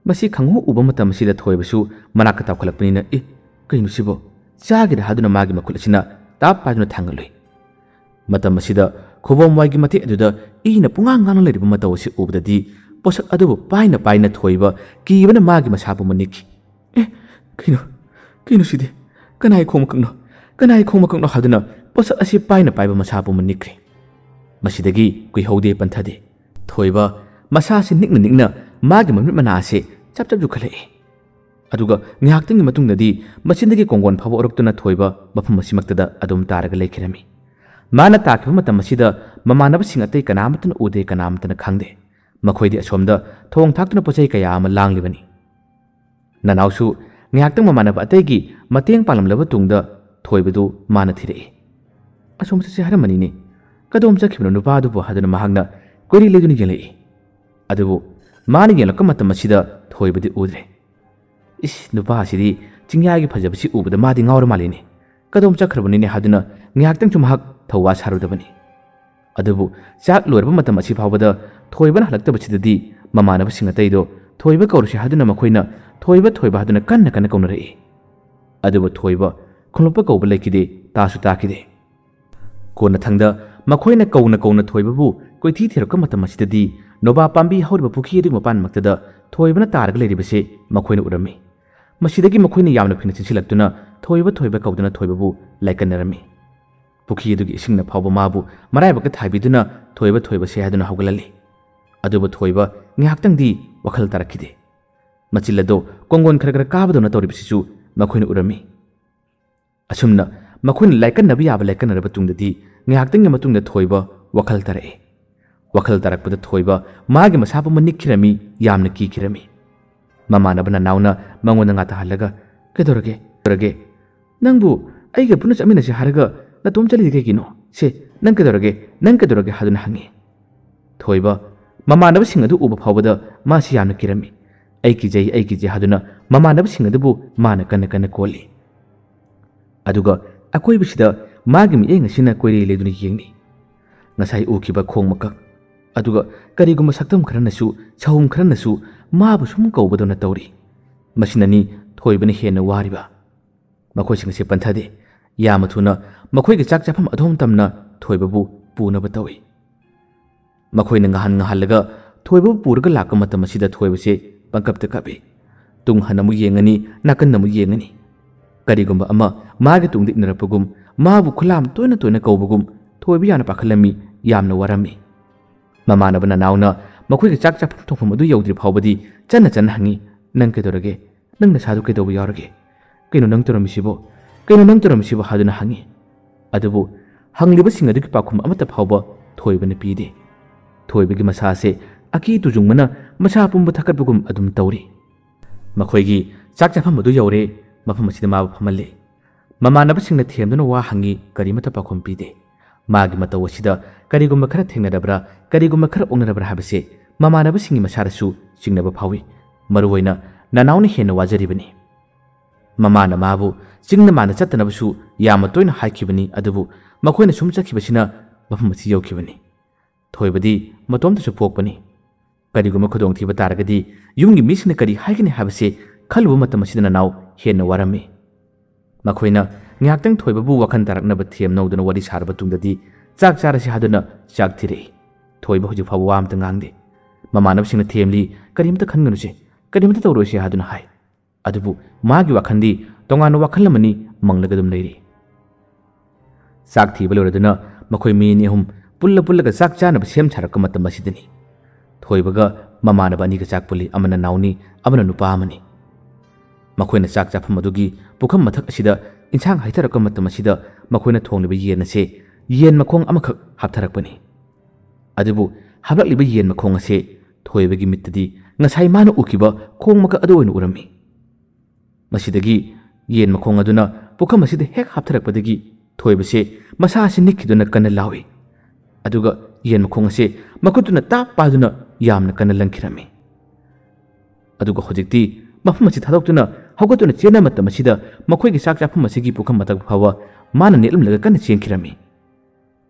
ꯃꯁꯤ ꯈꯪꯍꯧ ꯎꯕ ꯃꯇꯝ ꯑꯁꯤꯗ ꯊꯣꯏꯕꯁꯨ ꯃꯅꯥꯛꯇ ꯇꯥꯎꯈꯠꯂꯛꯄꯅꯤꯅ, "ꯑꯦ, ꯀꯩꯅꯣ ꯁꯤꯕꯣ? ꯆꯥꯒꯦꯔꯥ?" ꯍꯥꯏꯗꯨꯅ ꯃꯥꯒꯤ ꯃꯈꯨꯠ ꯑꯁꯤꯅ ꯇꯥꯞ ꯄꯥꯏꯗꯨꯅ ꯊꯥꯡꯒꯠꯂꯨꯏ꯫ ꯃꯇꯝ ꯑꯁꯤꯗ ꯈꯨꯕꯣꯝ ꯋꯥꯏꯒꯤ ꯃꯇꯦꯛ ꯑꯗꯨꯗ ꯏꯅ ꯄꯨꯡꯉꯥꯡ ꯉꯥꯡꯅ ꯂꯩꯔꯤꯕ ꯃꯇꯧ ꯑꯁꯤ ꯎꯕꯗꯗꯤ ꯄꯣꯠꯁꯛ ꯑꯗꯨꯕꯨ ꯄꯥꯏꯅ ꯄꯥꯏꯅ ꯊꯣꯏꯕ ꯀꯤꯕꯅ ꯃꯥꯒꯤ ꯃꯁꯥ ꯄꯨꯝꯕ ꯅꯤꯛꯈꯤ꯫ "ꯑꯦ, ꯀꯩꯅꯣ? ꯀꯩꯅꯣ ꯁꯤꯗꯤ? ꯀꯅꯥꯒꯤ ꯈꯣꯡ ꯃꯀꯛꯅꯣ? ꯀꯅꯥꯒꯤ ꯈꯣꯡ ꯃꯀꯛꯅꯣ?" ꯍꯥꯏꯗꯨꯅ ꯄꯣꯠꯁꯛ ꯑꯁꯤ ꯄꯥꯏꯅ ꯄꯥꯏꯕ ꯃꯁꯥ ꯄꯨꯝꯕ ꯅꯤꯛꯈ꯭ꯔꯦ꯫ ꯃꯁꯤꯗꯒꯤ ꯀꯨꯏꯍꯧꯗꯦ ꯄꯟꯊꯗꯦ꯫ ꯊꯣꯏꯕ ꯃꯁꯥꯁꯤ ꯅꯤꯛꯅ ꯅꯤꯛꯅ ꯃꯥꯒꯤ ꯃꯃꯤꯠ ꯃꯅꯥ ꯑꯁꯤ ꯆꯞ ꯆꯞ ꯌꯨꯈꯠꯂꯛꯏ꯫ ꯑꯗꯨꯒ ꯉꯥꯏꯍꯥꯛꯇꯪꯒꯤ ꯃꯇꯨꯡꯗꯗꯤ ꯃꯆꯤꯟꯗꯒꯤ ꯀꯣꯡꯒꯣꯟ ꯐꯥꯎꯕ ꯑꯣꯔꯛꯇꯨꯅ ꯊꯣꯏꯕ ꯃꯐꯝ ꯑꯁꯤꯃꯛꯇꯗ ꯑꯗꯨꯝ ꯇꯥꯔꯒ ꯂꯩꯈꯤꯔꯝꯃꯤ꯫ ꯃꯥꯅ ꯇꯥꯈꯤꯕ ꯃꯇꯝ ꯑꯁꯤꯗ ꯃꯃꯥꯟꯅꯕꯁꯤꯡ ꯑꯇꯩ ꯀꯅꯥꯃꯠꯇꯅ ꯎꯗꯦ, ꯀꯅꯥꯃꯠꯇꯅ ꯈꯪꯗꯦ꯫ ꯃꯈꯣꯏꯗꯤ ꯑꯁꯣꯝꯗ ꯊꯣꯡ ꯊꯥꯛꯇꯨꯅ ꯄꯣꯠ ꯆꯩ ꯀꯌꯥ ꯑꯃ ꯂꯥꯡꯂꯤꯕꯅꯤ꯫ ꯅꯅꯥꯎꯁꯨ ꯉꯥꯏꯍꯥꯛꯇꯪ ꯃꯃꯥꯟꯅꯕ ꯑꯇꯩꯒꯤ ꯃꯇꯦꯡ ꯄꯥꯡꯂꯝꯂꯕ ꯇꯨꯡꯗ ꯊꯣꯏꯕꯗꯨ ꯃꯥꯅ ꯊꯤꯔꯛꯏ꯫ "ꯑꯁꯣꯝ ꯆꯠꯁꯦ ꯍꯥꯏꯔꯝꯕꯅꯤꯅꯦ꯫ ꯀꯗꯣꯝ ꯆꯠꯈꯤꯕꯅꯣ ꯅꯨꯄꯥꯗꯨꯕꯨ?" ꯍꯥꯏꯗꯨꯅ ꯃꯍꯥꯛꯅ ꯀꯣꯏꯔꯤ ꯂꯩꯗꯨꯅ ꯌꯦꯡꯂꯛꯏ꯫ ꯑꯗꯨꯕꯨ ꯃꯥꯅ ꯌꯦꯡꯂꯛꯄ ꯃꯇꯝ ꯑꯁꯤꯗ ꯊꯣꯏꯕꯗꯤ ꯎꯗ꯭ꯔꯦ꯫ "ꯏꯁ, ꯅꯨꯄꯥ ꯑꯁꯤꯗꯤ ꯆꯤꯡꯌꯥꯒꯤ ꯐꯖꯕꯁꯤ ꯎꯕꯗ ꯃꯥꯗꯤ ꯉꯥꯎꯔ ꯃꯥꯜꯂꯤꯅꯦ꯫ ꯀꯗꯣꯝ ꯆꯠꯈ꯭ꯔꯕꯅꯤꯅꯦ?" ꯍꯥꯏꯗꯨꯅ ꯉꯥꯏꯍꯥꯛꯇꯪꯁꯨ ꯃꯍꯥꯛ ꯊꯧꯋꯥ ꯁꯥꯔꯨꯗꯕꯅꯤ꯫ ꯑꯗꯨꯕꯨ ꯆꯥꯛ ꯂꯣꯏꯔꯕ ꯃꯇꯝ ꯑꯁꯤ ꯐꯥꯎꯕꯗ ꯊꯣꯏꯕꯅ ꯍꯜꯂꯛꯇꯕꯁꯤꯗꯗꯤ ꯃꯃꯥꯟꯅꯕꯁꯤꯡ ꯑꯇꯩꯗꯣ ꯊꯣꯏꯕ ꯀꯧꯔꯁꯤ ꯍꯥꯏꯗꯨꯅ ꯃꯈꯣꯏꯅ "ꯊꯣꯏꯕ, ꯊꯣꯏꯕ" ꯍꯥꯏꯗꯨꯅ ꯀꯟꯅ ꯀꯟꯅ ꯀꯧꯅꯔꯛꯏ꯫ ꯑꯗꯨꯕꯨ ꯊꯣꯏꯕ ꯈꯨꯝꯂꯛꯄ ꯀꯧꯕ ꯂꯩꯈꯤꯗꯦ, ꯇꯥꯁꯨ ꯇꯥꯈꯤꯗꯦ꯫ ꯀꯣꯟꯅꯊꯪꯗ ꯃꯈꯣꯏꯅ ꯀꯧꯅ ꯀꯧꯅ ꯊꯣꯏꯕꯕꯨ ꯀꯣꯏꯊꯤ ꯊꯤꯔꯛꯄ ꯃꯇꯝ ꯑꯁꯤꯗꯗꯤ ꯅꯣꯕꯥꯞ ꯄꯥꯝꯕꯤ ꯍꯧꯔꯤꯕ ꯄꯨꯈ꯭ꯔꯤ ꯑꯗꯨꯒꯤ ꯃꯄꯥꯟꯃꯛꯇꯗ ꯊꯣꯏꯕꯅ ꯇꯥꯔꯒ ꯂꯩꯔꯤꯕꯁꯦ ꯃꯈꯣꯏꯅ ꯎꯔꯝꯃꯤ꯫ ꯃꯁꯤꯗꯒꯤ ꯃꯈꯣꯏꯅ ꯌꯥꯝꯅ ꯐꯤꯡꯅ ꯆꯦꯟꯁꯤꯜꯂꯛꯇꯨꯅ "ꯊꯣꯏꯕ, ꯊꯣꯏꯕ" ꯀꯧꯗꯨꯅ ꯊꯣꯏꯕꯕꯨ ꯂꯥꯏꯀꯠꯅꯔꯝꯃꯤ꯫ ꯄꯨꯈ꯭ꯔꯤ ꯑꯗꯨꯒꯤ ꯏꯁꯤꯡꯅ ꯐꯥꯎꯕ ꯃꯥꯕꯨ ꯃꯔꯥꯏꯕꯛꯇ ꯊꯥꯕꯤꯗꯨꯅ "ꯊꯣꯏꯕ, ꯊꯣꯏꯕꯁꯦ" ꯍꯥꯏꯗꯨꯅ ꯍꯧꯒꯠꯍꯜꯂꯤ꯫ ꯑꯗꯨꯕꯨ ꯊꯣꯏꯕ ꯉꯥꯏꯍꯥꯛꯇꯪꯗꯤ ꯋꯥꯈꯜ ꯇꯥꯔꯛꯈꯤꯗꯦ꯫ ꯃꯆꯤꯜ ꯑꯗꯣ ꯀꯣꯡꯒꯣꯟ ꯈꯔ ꯈꯔ ꯀꯥꯕꯗꯧꯅ ꯇꯧꯔꯤꯕꯁꯤꯁꯨ ꯃꯈꯣꯏꯅ ꯎꯔꯝꯃꯤ꯫ ꯑꯁꯨꯝꯅ ꯃꯈꯣꯏꯅ ꯂꯥꯏꯀꯠꯅꯕ ꯌꯥꯕ ꯂꯥꯏꯀꯠꯅꯔꯕ ꯇꯨꯡꯗꯗꯤ ꯉꯥꯏꯍꯥꯛꯇꯪꯒꯤ ꯃꯇꯨꯡꯗ ꯊꯣꯏꯕ ꯋꯥꯈꯜ ꯇꯥꯔꯛꯏ꯫ ꯋꯥꯈꯜ ꯇꯥꯔꯛꯄꯗ ꯊꯣꯏꯕ ꯃꯥꯒꯤ ꯃꯁꯥ ꯄꯨꯝꯕ ꯅꯤꯛꯈꯤꯔꯝꯃꯤ, ꯌꯥꯝꯅ ꯀꯤꯈꯤꯔꯝꯃꯤ꯫ ꯃꯃꯥꯟꯅꯕ ꯅꯅꯥꯎꯅ ꯃꯉꯣꯟꯗ ꯉꯥꯊꯍꯜꯂꯒ, "ꯀꯩꯗꯧꯔꯒꯦ? ꯀꯩꯗꯧꯔꯒꯦ? ꯅꯪꯕꯨ ꯑꯩꯒ ꯄꯨꯟꯅ ꯆꯠꯃꯤꯟꯅꯁꯤ ꯍꯥꯏꯔꯒ ꯅꯇꯣꯝ ꯆꯠꯂꯤꯗꯤ ꯀꯩꯒꯤꯅꯣ? ꯁꯦ, ꯅꯪ ꯀꯩꯗꯧꯔꯒꯦ? ꯅꯪ ꯀꯩꯗꯧꯔꯒꯦ?" ꯍꯥꯏꯗꯨꯅ ꯍꯪꯉꯤ꯫ ꯊꯣꯏꯕ ꯃꯃꯥꯟꯅꯕꯁꯤꯡ ꯑꯗꯨ ꯎꯕ ꯐꯥꯎꯕꯗ ꯃꯥꯁꯤ ꯌꯥꯝꯅ ꯀꯤꯔꯝꯃꯤ꯫ "ꯑꯩ ꯀꯤꯖꯩ, ꯑꯩ ꯀꯤꯖꯩ" ꯍꯥꯏꯗꯨꯅ ꯃꯃꯥꯟꯅꯕꯁꯤꯡ ꯑꯗꯨꯕꯨ ꯃꯥꯅ ꯀꯟꯅ ꯀꯟꯅ ꯀꯣꯜꯂꯤ꯫ ꯑꯗꯨꯒ ꯑꯀꯣꯏꯕꯁꯤꯗ ꯃꯥꯒꯤ ꯃꯤꯠꯌꯦꯡ ꯑꯁꯤꯅ ꯀꯣꯏꯔꯦ ꯂꯩꯗꯨꯅ ꯌꯦꯡꯂꯤ꯫ ꯉꯁꯥꯏ ꯎꯈꯤꯕ ꯈꯣꯡ ꯃꯀꯛ, ꯑꯗꯨꯒ ꯀꯔꯤꯒꯨꯝꯕ ꯁꯛꯇꯝ ꯈꯔꯅꯁꯨ, ꯁꯍꯨꯝ ꯈꯔꯅꯁꯨ ꯃꯥꯕꯨ ꯁꯨꯝ ꯀꯧꯕꯗꯧꯅ ꯇꯧꯔꯤ꯫ ꯃꯁꯤꯅꯅꯤ ꯊꯣꯏꯕꯅ ꯍꯦꯟꯅ ꯋꯥꯔꯤꯕ꯫ ꯃꯈꯣꯏꯁꯤꯡ ꯑꯁꯤ ꯄꯟꯊꯗꯦ꯫ ꯌꯥꯝꯅ ꯊꯨꯅ ꯃꯈꯣꯏꯒꯤ ꯆꯥꯛ ꯆꯥꯐꯝ ꯑꯗꯣꯝ ꯇꯝꯅ ꯊꯣꯏꯕꯕꯨ ꯄꯨꯅꯕ ꯇꯧꯏ꯫ ꯃꯈꯣꯏꯅ ꯉꯥꯍꯟ ꯉꯥꯍꯜꯂꯒ ꯊꯣꯏꯕꯕꯨ ꯄꯨꯔꯒ ꯂꯥꯛꯄ ꯃꯇꯝ ꯑꯁꯤꯗ ꯊꯣꯏꯕꯁꯦ ꯄꯪꯀꯞꯇ ꯀꯞꯏ꯫ ꯇꯨꯡ ꯍꯟꯅ ꯑꯃꯨꯛ ꯌꯦꯡꯉꯅꯤ, ꯅꯥꯀꯟꯗ ꯑꯃꯨꯛ ꯌꯦꯡꯉꯅꯤ꯫ ꯀꯔꯤꯒꯨꯝꯕ ꯑꯃ ꯃꯥꯒꯤ ꯇꯨꯡꯗ ꯏꯟꯅꯔꯛꯄꯒꯨꯝ, ꯃꯥꯕꯨ ꯈꯨꯂꯥꯝ ꯇꯣꯏꯅ ꯇꯣꯏꯅ ꯀꯧꯕꯒꯨꯝ ꯊꯣꯏꯕ ꯌꯥꯝꯅ ꯄꯥꯈꯠꯂꯝꯃꯤ, ꯌꯥꯝꯅ ꯋꯥꯔꯝꯃꯤ꯫ ꯃꯃꯥꯟꯅꯕ ꯅꯅꯥꯎꯅ ꯃꯈꯣꯏꯒꯤ ꯆꯥꯛ ꯆꯥꯐꯝ ꯊꯣꯡꯐꯝ ꯑꯗꯨ ꯌꯧꯗ꯭ꯔꯤ ꯐꯥꯎꯕꯗꯤ ꯆꯟꯅ ꯆꯟꯅ ꯍꯪꯉꯤ, "ꯅꯪ ꯀꯩꯗꯧꯔꯒꯦ? ꯅꯪ ꯅꯁꯥꯗꯨ ꯀꯩꯗꯧꯕ ꯌꯥꯎꯔꯒꯦ? ꯀꯩꯅꯣ ꯅꯪ ꯇꯧꯔꯝꯃꯤꯁꯤꯕꯣ? ꯀꯩꯅꯣ ꯅꯪ ꯇꯧꯔꯝꯃꯤꯁꯤꯕꯣ?" ꯍꯥꯏꯗꯨꯅ ꯍꯪꯉꯤ꯫ ꯑꯗꯨꯕꯨ ꯍꯪꯂꯤꯕꯁꯤꯡ ꯑꯗꯨꯒꯤ ꯄꯥꯎꯈꯨꯝ ꯑꯃꯠꯇ ꯐꯥꯎꯕ ꯊꯣꯏꯕꯅ ꯄꯤꯗꯦ꯫ ꯊꯣꯏꯕꯒꯤ ꯃꯁꯥ ꯑꯁꯦ ꯑꯀꯤ ꯇꯨꯖꯨꯡꯕꯅ ꯃꯁꯥ ꯄꯨꯝꯕ ꯊꯛꯀꯠꯄꯒꯨꯝ ꯑꯗꯨꯝ ꯇꯧꯔꯤ꯫ ꯃꯈꯣꯏꯒꯤ ꯆꯥꯛ ꯆꯥꯐꯝ ꯑꯗꯨ ꯌꯧꯔꯦ꯫ ꯃꯐꯝ ꯑꯁꯤꯗ ꯃꯥꯕꯨ ꯐꯝꯍꯜꯂꯤ꯫ ꯃꯃꯥꯟꯅꯕꯁꯤꯡꯅ ꯊꯦꯝꯗꯨꯅ ꯋꯥ ꯍꯪꯉꯤ, ꯀꯔꯤꯃꯠꯇ ꯄꯥꯎꯈꯨꯝ ꯄꯤꯗꯦ꯫ ꯃꯥꯒꯤ ꯃꯇꯧ ꯑꯁꯤꯗ ꯀꯔꯤꯒꯨꯝꯕ ꯈꯔ ꯊꯦꯡꯅꯔꯕ꯭ꯔꯥ, ꯀꯔꯤꯒꯨꯝꯕ ꯈꯔ ꯑꯣꯛꯅꯔꯕ꯭ꯔꯥ ꯍꯥꯏꯕꯁꯦ ꯃꯃꯥꯟꯅꯕꯁꯤꯡꯒꯤ ꯃꯁꯥꯗꯁꯨ ꯆꯤꯡꯅꯕ ꯐꯥꯎꯏ꯫ ꯃꯔꯨꯑꯣꯏꯅ ꯅꯅꯥꯎꯅ ꯍꯦꯟꯅ ꯋꯥꯖꯔꯤꯕꯅꯤ꯫ ꯃꯃꯥꯅ ꯃꯥꯕꯨ ꯆꯤꯡꯗ ꯃꯥꯅ ꯆꯠꯇꯅꯕꯁꯨ ꯌꯥꯝꯅ ꯇꯣꯏꯅ ꯍꯥꯏꯈꯤꯕꯅꯤ, ꯑꯗꯨꯕꯨ ꯃꯈꯣꯏꯅ ꯁꯨꯝ ꯆꯠꯈꯤꯕꯁꯤꯅ ꯃꯐꯝ ꯑꯁꯤ ꯌꯧꯈꯤꯕꯅꯤ꯫ ꯊꯣꯏꯕꯗꯤ ꯃꯇꯣꯝꯇꯁꯨ ꯄꯣꯛꯄꯅꯤ꯫ ꯀꯔꯤꯒꯨꯝꯕ ꯈꯨꯗꯣꯡꯊꯤꯕ ꯇꯥꯔꯒꯗꯤ ꯌꯨꯝꯒꯤ ꯃꯤꯁꯤꯡꯅ ꯀꯔꯤ ꯍꯥꯏꯒꯅꯤ ꯍꯥꯏꯕꯁꯤ ꯈꯜꯂꯨꯕ ꯃꯇꯝ ꯑꯁꯤꯗ ꯅꯅꯥꯎ ꯍꯦꯟꯅ ꯋꯥꯔꯝꯃꯤ꯫ ꯃꯈꯣꯏꯅ ꯉꯥꯏꯍꯥꯛꯇꯪ ꯊꯣꯏꯕꯕꯨ ꯋꯥꯈꯜ ꯇꯥꯔꯛꯅꯕ ꯊꯦꯝ ꯅꯧꯗꯨꯅ ꯋꯥꯔꯤ ꯁꯥꯔꯕ ꯇꯨꯡꯗꯗꯤ ꯆꯥꯛ ꯆꯥꯔꯁꯤ ꯍꯥꯏꯗꯨꯅ ꯆꯥꯛ ꯊꯤꯔꯛꯏ꯫ ꯊꯣꯏꯕ ꯍꯧꯖꯤꯛ ꯐꯥꯎꯕ ꯋꯥ ꯑꯃꯇ ꯉꯥꯡꯗꯦ꯫ ꯃꯃꯥꯟꯅꯕꯁꯤꯡꯅ ꯊꯦꯝꯂꯤ, "ꯀꯔꯤꯃꯇ ꯈꯟꯒꯅꯨꯁꯦ, ꯀꯔꯤꯃꯇ ꯇꯧꯔꯣꯏꯁꯦ" ꯍꯥꯏꯗꯨꯅ ꯍꯥꯏ꯫ ꯑꯗꯨꯕꯨ ꯃꯥꯒꯤ ꯋꯥꯈꯜꯗꯤ ꯇꯣꯉꯥꯟꯕ ꯋꯥꯈꯜ ꯑꯃꯅꯤ ꯃꯪꯂꯒ ꯑꯗꯨꯝ ꯂꯩꯔꯤ꯫ ꯆꯥꯛ ꯊꯤꯕ ꯂꯣꯏꯔꯗꯨꯅ ꯃꯈꯣꯏ ꯃꯤ ꯑꯅꯤ ꯑꯍꯨꯝ ꯄꯨꯜꯂ ꯄꯨꯜꯂꯒ ꯆꯥꯛ ꯆꯥꯅꯕ ꯁꯦꯝ ꯁꯥꯔꯛꯄ ꯃꯇꯝ ꯑꯁꯤꯗꯅꯤ꯫ ꯊꯣꯏꯕꯒ ꯃꯃꯥꯟꯅꯕ ꯑꯅꯤꯒ ꯆꯥꯛ ꯄꯨꯜꯂꯤ, ꯑꯃꯅ ꯅꯥꯎꯅꯤ, ꯑꯃꯅ ꯅꯨꯄꯥ ꯑꯃꯅꯤ꯫ ꯃꯈꯣꯏꯅ ꯆꯥꯛ ꯆꯥꯐꯝ ꯑꯗꯨꯒꯤ ꯄꯨꯈꯝ ꯃꯊꯛ ꯑꯁꯤꯗ ꯏꯟꯁꯥꯡ ꯍꯩꯊꯔꯛꯄ ꯃꯇꯝ ꯑꯁꯤꯗ ꯃꯈꯣꯏꯅ ꯊꯣꯡꯂꯤꯕ ꯌꯦꯟ ꯑꯁꯦ ꯌꯦꯟ ꯃꯈꯣꯡ ꯑꯃꯈꯛ ꯍꯥꯞꯊꯔꯛꯄꯅꯤ꯫ ꯑꯗꯨꯕꯨ ꯍꯥꯞꯂꯛꯂꯤꯕ ꯌꯦꯟ ꯃꯈꯣꯡ ꯑꯁꯦ ꯊꯣꯏꯕꯒꯤ ꯃꯤꯠꯇꯗꯤ ꯉꯁꯥꯏ ꯃꯥꯅ ꯎꯈꯤꯕ ꯈꯣꯡ ꯃꯀꯛ ꯑꯗꯨ ꯑꯣꯏꯅ ꯎꯔꯝꯃꯤ꯫ ꯃꯁꯤꯗꯒꯤ ꯌꯦꯟ ꯃꯈꯣꯡ ꯑꯗꯨꯅ ꯄꯨꯈꯝ ꯑꯁꯤꯗ ꯍꯦꯛ ꯍꯥꯞꯊꯔꯛꯄꯗꯒꯤ ꯊꯣꯏꯕꯁꯦ ꯃꯁꯥ ꯑꯁꯤ ꯅꯤꯛꯈꯤꯗꯨꯅ ꯀꯟꯅ ꯂꯥꯎꯏ꯫ ꯑꯗꯨꯒ ꯌꯦꯟ ꯃꯈꯣꯡ ꯑꯁꯦ ꯃꯈꯨꯠꯇꯨꯅ ꯇꯥꯛ ꯄꯥꯏꯗꯨꯅ ꯌꯥꯝꯅ ꯀꯟꯅ ꯂꯪꯈꯤꯔꯝꯃꯤ꯫ ꯑꯗꯨꯒ ꯍꯧꯖꯤꯛꯇꯤ ꯃꯐꯝ ꯑꯁꯤ ꯊꯥꯗꯣꯛꯇꯨꯅ ꯍꯧꯒꯠꯇꯨꯅ ꯆꯦꯟꯕ ꯃꯇꯝ ꯑꯁꯤꯗ ꯃꯈꯣꯏꯒꯤ ꯆꯥꯛ ꯆꯥꯐꯝ ꯑꯁꯤꯒꯤ ꯄꯨꯈꯝ ꯃꯊꯛ ꯐꯥꯎꯕ ꯃꯥꯅ ꯅꯦꯠꯂꯝꯂꯒ ꯀꯟꯅ ꯆꯦꯟꯈꯤꯔꯝꯃꯤ꯫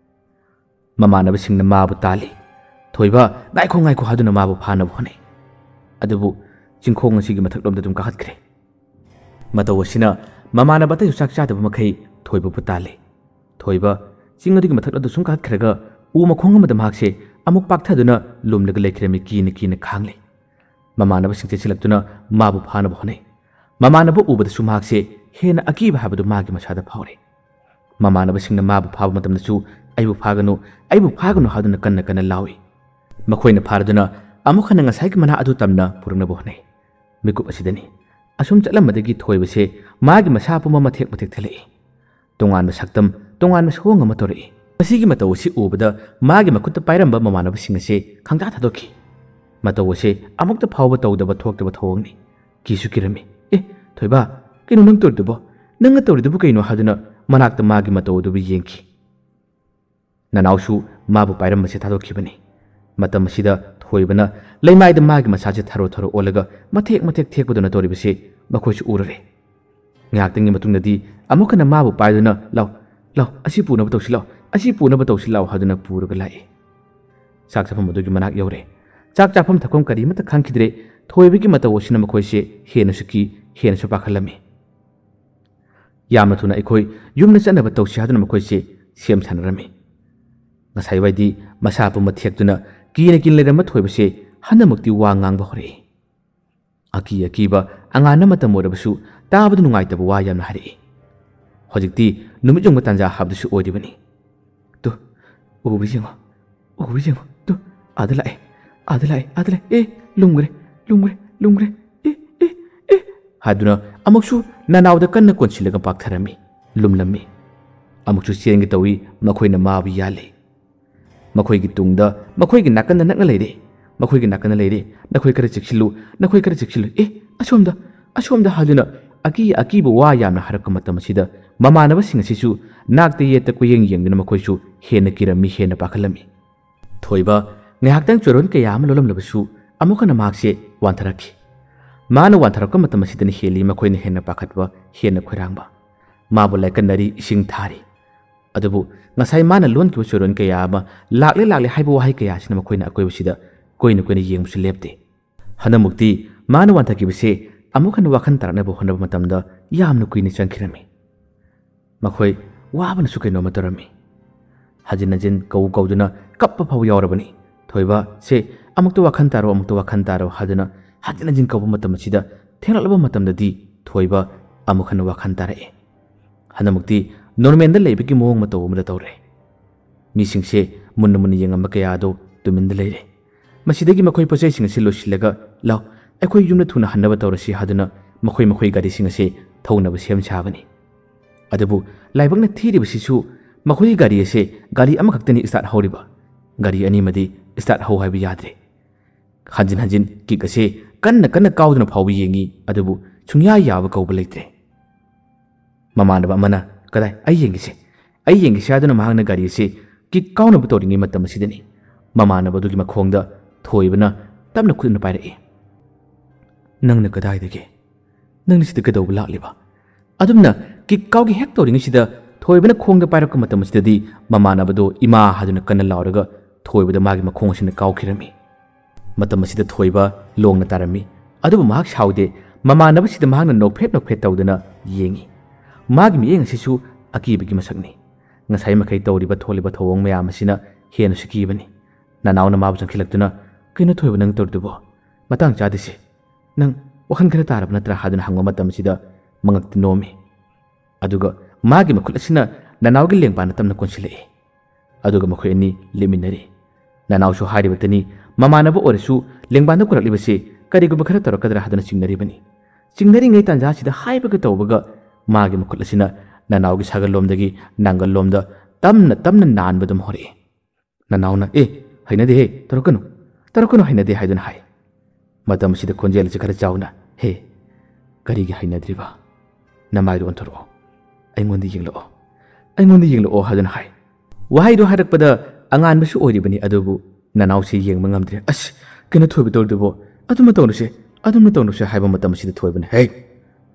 ꯃꯃꯥꯟꯅꯕꯁꯤꯡꯅ ꯃꯥꯕꯨ ꯇꯥꯜꯂꯤ꯫ "ꯊꯣꯏꯕ, ꯉꯥꯏꯈꯣ, ꯉꯥꯏꯈꯣ" ꯍꯥꯏꯗꯨꯅ ꯃꯥꯕꯨ ꯐꯥꯅꯕ ꯍꯣꯠꯅꯩ꯫ ꯑꯗꯨꯕꯨ ꯆꯤꯡꯈꯣꯡ ꯑꯁꯤꯒꯤ ꯃꯊꯛꯂꯣꯝꯗ ꯑꯗꯨꯝ ꯀꯥꯈꯠꯈ꯭ꯔꯦ꯫ ꯃꯇꯧ ꯑꯁꯤꯅ ꯃꯃꯥꯟꯅꯕ ꯑꯇꯩꯁꯨ ꯆꯥꯛ ꯆꯥꯗꯕ ꯃꯈꯩ ꯊꯣꯏꯕꯕꯨ ꯇꯥꯜꯂꯤ꯫ ꯊꯣꯏꯕ ꯆꯤꯡ ꯑꯗꯨꯒꯤ ꯃꯊꯛ ꯑꯗꯨ ꯁꯨꯝ ꯀꯥꯈꯠꯈ꯭ꯔꯒ ꯎ ꯃꯈꯣꯡ ꯑꯃꯗ ꯃꯍꯥꯛꯁꯦ ꯑꯃꯨꯛ ꯄꯥꯛꯊꯗꯨꯅ ꯂꯨꯝꯂꯒ ꯂꯩꯈ꯭ꯔꯝꯃꯤ, ꯀꯤꯅ ꯀꯤꯅ ꯈꯥꯡꯂꯤ꯫ ꯃꯃꯥꯟꯅꯕꯁꯤꯡ ꯆꯦꯟꯁꯤꯜꯂꯛꯇꯨꯅ ꯃꯥꯕꯨ ꯐꯥꯅꯕ ꯍꯣꯠꯅꯩ꯫ ꯃꯃꯥꯟꯅꯕ ꯎꯕꯗꯁꯨ ꯃꯍꯥꯛꯁꯦ ꯍꯦꯟꯅ ꯑꯀꯤꯕ ꯍꯥꯏꯕꯗꯨ ꯃꯥꯒꯤ ꯃꯁꯥꯗ ꯐꯥꯎꯔꯦ꯫ ꯃꯃꯥꯟꯅꯕꯁꯤꯡꯅ ꯃꯥꯕꯨ ꯐꯥꯕ ꯃꯇꯝꯗꯁꯨ "ꯑꯩꯕꯨ ꯐꯥꯒꯅꯨ, ꯑꯩꯕꯨ ꯐꯥꯒꯅꯨ" ꯍꯥꯏꯗꯨꯅ ꯀꯟꯅ ꯀꯟꯅ ꯂꯥꯎꯏ꯫ ꯃꯈꯣꯏꯅ ꯐꯥꯔꯗꯨꯅ ꯑꯃꯨꯛ ꯍꯟꯅ ꯉꯁꯥꯏꯒꯤ ꯃꯅꯥ ꯑꯗꯨ ꯇꯝꯅ ꯄꯨꯔꯛꯅꯕ ꯍꯣꯠꯅꯩ꯫ ꯃꯤꯀꯨꯞ ꯑꯁꯤꯗꯅꯤ꯫ ꯑꯁꯨꯝ ꯆꯠꯂꯝꯕꯗꯒꯤ ꯊꯣꯏꯕꯁꯦ ꯃꯥꯒꯤ ꯃꯁꯥ ꯄꯨꯝꯕ ꯃꯊꯦꯛ ꯃꯊꯦꯛ ꯊꯤꯜꯂꯛꯏ꯫ ꯇꯣꯉꯥꯟꯕ ꯁꯛꯇꯝ, ꯇꯣꯉꯥꯟꯕ ꯁꯑꯣꯡ ꯑꯃ ꯇꯧꯔꯛꯏ꯫ ꯃꯁꯤꯒꯤ ꯃꯇꯧ ꯑꯁꯤ ꯎꯕꯗ ꯃꯥꯒꯤ ꯃꯈꯨꯠꯇ ꯄꯥꯏꯔꯝꯕ ꯃꯃꯥꯟꯅꯕꯁꯤꯡ ꯑꯁꯤ ꯈꯪꯇꯥ ꯊꯥꯗꯣꯛꯈꯤ꯫ ꯃꯇꯧ ꯑꯁꯤ ꯑꯃꯨꯛꯇ ꯐꯥꯎꯕ ꯇꯧꯗꯕ ꯊꯣꯛꯇꯕ ꯊꯧꯑꯣꯡꯅꯤ꯫ ꯀꯤꯁꯨ ꯀꯤꯔꯝꯃꯤ꯫ "ꯑꯦ, ꯊꯣꯏꯕ, ꯀꯩꯅꯣ ꯅꯪ ꯇꯧꯔꯤꯗꯨꯕꯣ? ꯅꯪꯅ ꯇꯧꯔꯤꯗꯨꯕꯨ ꯀꯩꯅꯣ?" ꯍꯥꯏꯗꯨꯅ ꯃꯅꯥꯛꯇ ꯃꯥꯒꯤ ꯃꯇꯧ ꯑꯗꯨꯕꯨ ꯌꯦꯡꯈꯤ꯫ ꯅꯅꯥꯎꯁꯨ ꯃꯥꯕꯨ ꯄꯥꯏꯔꯝꯕꯁꯦ ꯊꯥꯗꯣꯛꯈꯤꯕꯅꯤ꯫ ꯃꯇꯝ ꯑꯁꯤꯗ ꯊꯣꯏꯕꯅ ꯂꯩꯃꯥꯏꯗ ꯃꯥꯒꯤ ꯃꯁꯥꯁꯦ ꯊꯔꯣ ꯊꯔꯣ ꯑꯣꯜꯂꯒ ꯃꯊꯦꯛ ꯃꯊꯦꯛ ꯊꯦꯛꯄꯗꯨꯅ ꯇꯧꯔꯤꯕꯁꯤ ꯃꯈꯣꯏꯁꯨ ꯎꯔꯨꯔꯦ꯫ ꯉꯥꯏꯍꯥꯛꯇꯪꯒꯤ ꯃꯇꯨꯡꯗꯗꯤ ꯑꯃꯨꯛ ꯍꯟꯅ ꯃꯥꯕꯨ ꯄꯥꯏꯗꯨꯅ, "ꯂꯥꯎ, ꯂꯥꯎ, ꯑꯁꯤ ꯄꯨꯅꯕ ꯇꯧꯁꯤ ꯂꯥꯎ, ꯑꯁꯤ ꯄꯨꯅꯕ ꯇꯧꯁꯤ ꯂꯥꯎ" ꯍꯥꯏꯗꯨꯅ ꯄꯨꯔꯒ ꯂꯥꯛꯏ꯫ ꯆꯥꯛ ꯆꯥꯐꯝ ꯑꯗꯨꯒꯤ ꯃꯅꯥꯛ ꯌꯧꯔꯦ꯫ ꯆꯥꯛ ꯆꯥꯐꯝ ꯊꯛꯐꯝ ꯀꯔꯤꯃꯠꯇ ꯈꯪꯈꯤꯗ꯭ꯔꯦ꯫ ꯊꯣꯏꯕꯒꯤ ꯃꯇꯧ ꯑꯁꯤꯅ ꯃꯈꯣꯏꯁꯦ ꯍꯦꯟꯅꯁꯨ ꯀꯤ, ꯍꯦꯟꯅꯁꯨ ꯄꯥꯈꯠꯂꯝꯃꯤ꯫ ꯌꯥꯝꯅ ꯊꯨꯅ ꯑꯩꯈꯣꯏ ꯌꯨꯝꯗ ꯆꯠꯅꯕ ꯇꯧꯁꯤ ꯍꯥꯏꯗꯨꯅ ꯃꯈꯣꯏꯁꯦ ꯁꯦꯝ ꯁꯥꯟꯅꯔꯝꯃꯤ꯫ ꯉꯁꯥꯏꯋꯥꯏꯗꯤ ꯃꯁꯥ ꯄꯨꯝꯕ ꯊꯦꯛꯇꯨꯅ ꯀꯤꯅ ꯀꯤꯅ ꯂꯩꯔꯝꯕ ꯊꯣꯏꯕꯁꯦ ꯍꯟꯗꯛꯃꯛꯇꯤ ꯋꯥ ꯉꯥꯡꯕ ꯍꯧꯔꯛꯏ꯫ ꯑꯀꯤ ꯑꯀꯤꯕ ꯑꯉꯥꯟꯕ ꯃꯇꯝ ꯑꯣꯏꯔꯕꯁꯨ ꯇꯥꯕꯗ ꯅꯨꯡꯉꯥꯏꯇꯕ ꯋꯥ ꯌꯥꯝꯅ ꯍꯥꯏꯔꯛꯏ꯫ ꯍꯧꯖꯤꯛꯇꯤ ꯅꯨꯃꯤꯠ ꯌꯨꯡꯕ ꯇꯥꯟꯖꯥ ꯍꯥꯏꯕꯗꯨꯁꯨ ꯑꯣꯏꯔꯤꯕꯅꯤ꯫ "ꯇꯨ, ꯎꯕ꯭ꯔꯥ ꯌꯦꯡꯉꯣ, ꯎꯕ꯭ꯔꯥ ꯌꯦꯡꯉꯣ, ꯇꯨ, ꯑꯥꯗ ꯂꯥꯛꯑꯦ, "ꯑꯥꯗ ꯂꯥꯛꯑꯦ, ꯑꯥꯗ ꯂꯥꯛꯑꯦ, ꯑꯦ, ꯂꯨꯝꯈ꯭ꯔꯦ, ꯂꯨꯝꯈ꯭ꯔꯦ, ꯂꯨꯝꯈ꯭ꯔꯦ, ꯑꯦ, ꯑꯦ, ꯑꯦ" ꯍꯥꯏꯗꯨꯅ ꯑꯃꯨꯛꯁꯨ ꯅꯅꯥꯎꯗ ꯀꯟꯅ ꯀꯣꯟꯁꯤꯜꯂꯒ ꯄꯥꯛꯊꯔꯝꯃꯤ, ꯂꯨꯝꯂꯝꯃꯤ꯫ ꯑꯃꯨꯛꯁꯨ ꯆꯦꯟꯒꯦ ꯇꯧꯏ, ꯃꯈꯣꯏꯅ ꯃꯥꯕꯨ ꯌꯥꯜꯂꯤ꯫ ꯃꯈꯣꯏꯒꯤ ꯇꯨꯡꯗ, ꯃꯈꯣꯏꯒꯤ ꯅꯥꯀꯟꯗ ꯅꯛꯅ ꯂꯩꯔꯦ, ꯃꯈꯣꯏꯒꯤ ꯅꯥꯀꯟꯗ ꯂꯩꯔꯦ꯫ "ꯅꯈꯣꯏ ꯈꯔ ꯆꯦꯛꯁꯤꯜꯂꯨ, ꯅꯈꯣꯏ ꯈꯔ ꯆꯦꯛꯁꯤꯜꯂꯨ, ꯑꯦ, ꯑꯁꯣꯝꯗ, ꯑꯁꯣꯝꯗ" ꯍꯥꯏꯗꯨꯅ ꯑꯀꯤ ꯑꯀꯤꯕ ꯋꯥ ꯌꯥꯝꯅ ꯍꯥꯏꯔꯛꯄ ꯃꯇꯝ ꯑꯁꯤꯗ ꯃꯃꯥꯟꯅꯕꯁꯤꯡ ꯑꯁꯤꯁꯨ ꯅꯥꯛꯇ ꯌꯦꯠꯇ ꯀꯣꯏꯌꯦꯡ ꯌꯦꯡꯗꯨꯅ ꯃꯈꯣꯏꯁꯨ ꯍꯦꯟꯅ ꯀꯤꯔꯝꯃꯤ, ꯍꯦꯟꯅ ꯄꯥꯈꯠꯂꯝꯃꯤ꯫ ꯊꯣꯏꯕ ꯉꯥꯏꯍꯥꯛꯇꯪ ꯆꯣꯏꯔꯣꯟ ꯀꯌꯥ ꯑꯃ ꯂꯣꯜꯂꯝꯂꯕꯁꯨ ꯑꯃꯨꯛ ꯍꯟꯅ ꯃꯍꯥꯛꯁꯦ ꯋꯥꯟꯊꯔꯛꯈꯤ꯫ ꯃꯥꯅ ꯋꯥꯟꯊꯔꯛꯄ ꯃꯇꯝ ꯑꯁꯤꯗꯅ ꯍꯦꯜꯂꯤ ꯃꯈꯣꯏꯅ ꯍꯦꯟꯅ ꯄꯥꯈꯠꯄ, ꯍꯦꯟꯅ ꯈꯣꯏꯔꯥꯡꯕ꯫ ꯃꯥꯕꯨ ꯂꯥꯏꯀꯠꯅꯔꯤ, ꯏꯁꯤꯡ ꯊꯥꯔꯤ꯫ ꯑꯗꯨꯕꯨ ꯉꯁꯥꯏ ꯃꯥꯅ ꯂꯣꯟꯈꯤꯕ ꯆꯣꯏꯔꯣꯟ ꯀꯌꯥ ꯑꯃ, "ꯂꯥꯛꯂꯦ, ꯂꯥꯛꯂꯦ" ꯍꯥꯏꯕ ꯋꯥꯍꯩ ꯀꯌꯥ ꯑꯁꯤꯅ ꯃꯈꯣꯏꯅ ꯑꯀꯣꯏꯕꯁꯤꯗ ꯀꯣꯏꯅ ꯀꯣꯏꯅ ꯌꯦꯡꯕꯁꯨ ꯂꯦꯞꯇꯦ꯫ ꯍꯟꯗꯛꯃꯨꯛꯇꯤ ꯃꯥꯅ ꯋꯥꯟꯊꯈꯤꯕꯁꯦ ꯑꯃꯨꯛ ꯍꯟꯅ ꯋꯥꯈꯜ ꯇꯥꯔꯛꯅꯕ ꯍꯣꯠꯅꯕ ꯃꯇꯝꯗ ꯌꯥꯝꯅ ꯀꯨꯏꯅ ꯆꯪꯈꯤꯔꯝꯃꯤ꯫ ꯃꯈꯣꯏ ꯋꯥꯕꯅꯁꯨ ꯀꯩꯅꯣꯝꯃ ꯇꯧꯔꯝꯃꯤ꯫ ꯍꯟꯖꯤꯟ ꯍꯟꯖꯤꯟ ꯀꯧ ꯀꯧꯗꯨꯅ ꯀꯞꯄ ꯐꯥꯎ ꯌꯥꯎꯔꯕꯅꯤ꯫ ꯊꯣꯏꯕ ꯁꯦ, "ꯑꯃꯨꯛꯇ ꯋꯥꯈꯜ ꯇꯥꯔꯣ, ꯑꯃꯨꯛꯇ ꯋꯥꯈꯜ ꯇꯥꯔꯣ" ꯍꯥꯏꯗꯨꯅ ꯍꯟꯖꯤꯟ ꯍꯟꯖꯤꯟ ꯀꯧꯕ ꯃꯇꯝ ꯑꯁꯤꯗ ꯊꯦꯡꯂꯛꯂꯕ ꯃꯇꯝꯗꯗꯤ ꯊꯣꯏꯕ ꯑꯃꯨꯛ ꯍꯟꯅ ꯋꯥꯈꯜ ꯇꯥꯔꯛꯑꯦ꯫ ꯍꯟꯗꯛꯃꯨꯛꯇꯤ ꯅꯣꯔꯃꯦꯜꯗ ꯂꯩꯕꯒꯤ ꯃꯑꯣꯡ ꯑꯃ ꯇꯧꯕ ꯑꯃꯗ ꯇꯧꯔꯦ꯫ ꯃꯤꯁꯤꯡꯁꯦ ꯃꯨꯟꯅ ꯃꯨꯟꯅ ꯌꯦꯡꯉꯝꯕ ꯀꯌꯥ ꯑꯗꯨ ꯇꯨꯃꯤꯟꯗ ꯂꯩꯔꯦ꯫ ꯃꯁꯤꯗꯒꯤ ꯃꯈꯣꯏ ꯄꯣꯠꯆꯩꯁꯤꯡ ꯑꯁꯤ ꯂꯣꯏꯁꯤꯜꯂꯒ, "ꯂꯥꯎ, ꯑꯩꯈꯣꯏ ꯌꯨꯝꯗ ꯊꯨꯅ ꯍꯟꯅꯕ ꯇꯧꯔꯁꯤ" ꯍꯥꯏꯗꯨꯅ ꯃꯈꯣꯏ ꯃꯈꯣꯏ ꯒꯥꯔꯤꯁꯤꯡ ꯑꯁꯤ ꯊꯧꯅꯕ ꯁꯦꯝ ꯁꯥꯕꯅꯤ꯫ ꯑꯗꯨꯕꯨ ꯂꯥꯏꯕꯛꯅ ꯊꯤꯔꯤꯕꯁꯤꯁꯨ ꯃꯈꯣꯏꯒꯤ ꯒꯥꯔꯤ ꯑꯁꯤ ꯒꯥꯔꯤ ꯑꯃꯈꯛꯇꯅꯤ ꯁ꯭ꯇꯥꯔꯠ ꯍꯧꯔꯤꯕ꯫ ꯒꯥꯔꯤ ꯑꯅꯤꯃꯗꯤ ꯁ꯭ꯇꯥꯔꯠ ꯍꯧ ꯍꯥꯏꯕ ꯌꯥꯗ꯭ꯔꯦ꯫ ꯍꯟꯖꯤꯟ ꯍꯟꯖꯤꯟ ꯀꯤꯛ ꯑꯁꯤ ꯀꯟꯅ ꯀꯟꯅ ꯀꯥꯎꯗꯨꯅ ꯐꯥꯎꯕ ꯌꯦꯡꯉꯤ, ꯑꯗꯨꯕꯨ ꯁꯨꯡꯌꯥ ꯌꯥꯕ ꯀꯧꯕ ꯂꯩꯇ꯭ꯔꯦ꯫ ꯃꯃꯥꯟꯅꯕ ꯑꯃꯅ, "ꯀꯗꯥꯏ? ꯑꯩ ꯌꯦꯡꯒꯦꯁꯦ, ꯑꯩ ꯌꯦꯡꯒꯦꯁꯦ" ꯍꯥꯏꯗꯨꯅ ꯃꯍꯥꯛꯅ ꯒꯥꯔꯤ ꯑꯁꯤ ꯀꯤꯛ ꯀꯥꯎꯅꯕ ꯇꯧꯔꯤꯉꯩ ꯃꯇꯝ ꯑꯁꯤꯗꯅꯤ ꯃꯃꯥꯟꯅꯕ ꯑꯗꯨꯒꯤ ꯃꯈꯣꯡꯗ ꯊꯣꯏꯕꯅ ꯇꯞꯅ ꯈꯨꯠꯅ ꯄꯥꯏꯔꯛꯏ꯫ "ꯅꯪꯅ ꯀꯗꯥꯏꯗꯒꯤ? ꯅꯪꯅ ꯁꯤꯗ ꯀꯩꯗꯧꯕ ꯂꯥꯛꯂꯤꯕ?" ꯑꯗꯨꯝꯅ ꯀꯤꯛ ꯀꯥꯎꯒꯦ ꯍꯦꯛ ꯇꯧꯔꯤꯉꯩꯁꯤꯗ ꯊꯣꯏꯕꯅ ꯈꯣꯡꯗ ꯄꯥꯏꯔꯛꯄ ꯃꯇꯝ ꯑꯁꯤꯗꯗꯤ ꯃꯃꯥꯟꯅꯕꯗꯣ "ꯏꯃꯥ" ꯍꯥꯏꯗꯨꯅ ꯀꯟꯅ ꯂꯥꯎꯔꯒ ꯊꯣꯏꯕꯗ ꯃꯥꯒꯤ ꯃꯈꯣꯡ ꯑꯁꯤꯅ ꯀꯥꯎꯈꯤꯔꯝꯃꯤ꯫ ꯃꯇꯝ ꯑꯁꯤꯗ ꯊꯣꯏꯕ ꯂꯣꯡꯅ ꯇꯥꯔꯝꯃꯤ꯫ ꯑꯗꯨꯕꯨ ꯃꯍꯥꯛ ꯁꯥꯎꯗꯦ꯫ ꯃꯃꯥꯟꯅꯕꯁꯤꯗ ꯃꯍꯥꯛꯅ ꯅꯣꯛꯐꯦꯠ ꯅꯣꯛꯐꯦꯠ ꯇꯧꯗꯨꯅ ꯌꯦꯡꯉꯤ꯫ ꯃꯥꯒꯤ ꯃꯤꯠꯌꯦꯡ ꯑꯁꯤꯁꯨ ꯑꯀꯤꯕꯒꯤ ꯃꯁꯛꯅꯤ꯫ ꯉꯁꯥꯏ ꯃꯈꯩ ꯇꯧꯔꯤꯕ ꯊꯣꯛꯂꯤꯕ ꯊꯧꯑꯣꯡ ꯃꯌꯥꯝ ꯑꯁꯤꯅ ꯍꯦꯟꯅꯁꯨ ꯀꯤꯕꯅꯤ꯫ ꯅꯅꯥꯎꯅ ꯃꯥꯕꯨ ꯆꯪꯁꯤꯜꯂꯛꯇꯨꯅ, "ꯀꯩꯅꯣ ꯊꯣꯏꯕ, ꯅꯪ ꯇꯧꯔꯤꯗꯨꯕꯣ? ꯃꯇꯥꯡ ꯆꯥꯗꯦꯁꯦ꯫ ꯅꯪ ꯋꯥꯈꯜ ꯈꯔ ꯇꯥꯔꯕ ꯅꯠꯇ꯭ꯔꯥ?" ꯍꯥꯏꯗꯨꯅ ꯍꯪꯕ ꯃꯇꯝꯁꯤꯗ ꯃꯉꯛꯇ ꯅꯣꯝꯃꯤ꯫ ꯑꯗꯨꯒ ꯃꯥꯒꯤ ꯃꯈꯨꯠ ꯑꯁꯤꯅ ꯅꯅꯥꯎꯒꯤ ꯂꯦꯡꯕꯥꯟꯗ ꯇꯞꯅ ꯀꯣꯟꯁꯤꯜꯂꯛꯏ꯫ ꯑꯗꯨꯒ ꯃꯈꯣꯏ ꯑꯅꯤ ꯂꯦꯞꯃꯤꯟꯅꯔꯤ꯫ ꯅꯅꯥꯎꯁꯨ ꯍꯥꯏꯔꯤꯕꯇꯅꯤ, ꯃꯃꯥꯟꯅꯕ ꯑꯣꯏꯔꯁꯨ ꯂꯦꯡꯕꯥꯟꯗ ꯀꯣꯜꯂꯛꯂꯤꯕꯁꯤ ꯀꯔꯤꯒꯨꯝꯕ ꯈꯔ ꯇꯧꯔꯛꯀꯗ꯭ꯔꯥ ꯍꯥꯏꯗꯨꯅ ꯆꯤꯡꯅꯔꯤꯕꯅꯤ꯫ ꯆꯤꯡꯅꯔꯤꯉꯩ ꯇꯥꯟꯖꯥꯁꯤꯗ ꯍꯥꯏꯕꯒ ꯇꯧꯕꯒ ꯃꯥꯒꯤ ꯃꯈꯨꯠ ꯑꯁꯤꯅ ꯅꯅꯥꯎꯒꯤ ꯁꯥꯒꯜꯂꯣꯝꯗꯒꯤ ꯅꯥꯡꯒꯜꯂꯣꯝꯗ ꯇꯞꯅ ꯇꯞꯅ ꯅꯥꯟꯕ ꯑꯗꯨꯝ ꯍꯧꯔꯛꯏ꯫ ꯅꯅꯥꯎꯅ, "ꯑꯦ, ꯍꯩꯅꯗꯦꯍꯦ, ꯇꯧꯔꯛꯀꯅꯨ, ꯇꯧꯔꯛꯀꯅꯨ, ꯍꯩꯅꯗꯦ" ꯍꯥꯏꯗꯨꯅ ꯍꯥꯏ꯫ ꯃꯇꯝ ꯑꯁꯤꯗ ꯈꯣꯟꯖꯦꯜ ꯑꯁꯤ ꯈꯔ ꯆꯥꯎꯅ, "ꯍꯦ, ꯀꯔꯤꯒꯤ ꯍꯩꯅꯗ꯭ꯔꯤꯕ? ꯅꯃꯥꯏꯗꯨ ꯑꯣꯟꯊꯣꯔꯛꯑꯣ, ꯑꯩꯉꯣꯟꯗ ꯌꯦꯡꯂꯛꯑꯣ, ꯑꯩꯉꯣꯟꯗ ꯌꯦꯡꯂꯛꯑꯣ" ꯍꯥꯏꯗꯨꯅ ꯍꯥꯏ꯫ ꯋꯥꯍꯩꯗꯣ ꯍꯥꯏꯔꯛꯄꯗ ꯑꯉꯥꯟꯕꯁꯨ ꯑꯣꯏꯔꯤꯕꯅꯤ, ꯑꯗꯨꯕꯨ ꯅꯅꯥꯎꯁꯤ ꯌꯦꯡꯕ ꯉꯝꯗ꯭ꯔꯦ꯫ "ꯑꯁ, ꯀꯩꯅꯣ ꯊꯣꯏꯕ ꯇꯧꯔꯤꯗꯨꯕꯣ? ꯑꯗꯨꯝꯅ ꯇꯧꯅꯨꯁꯦ, ꯑꯗꯨꯝꯅ ꯇꯧꯅꯨꯁꯦ" ꯍꯥꯏꯕ ꯃꯇꯝ ꯑꯁꯤꯗ ꯊꯣꯏꯕꯅ, "ꯍꯦ,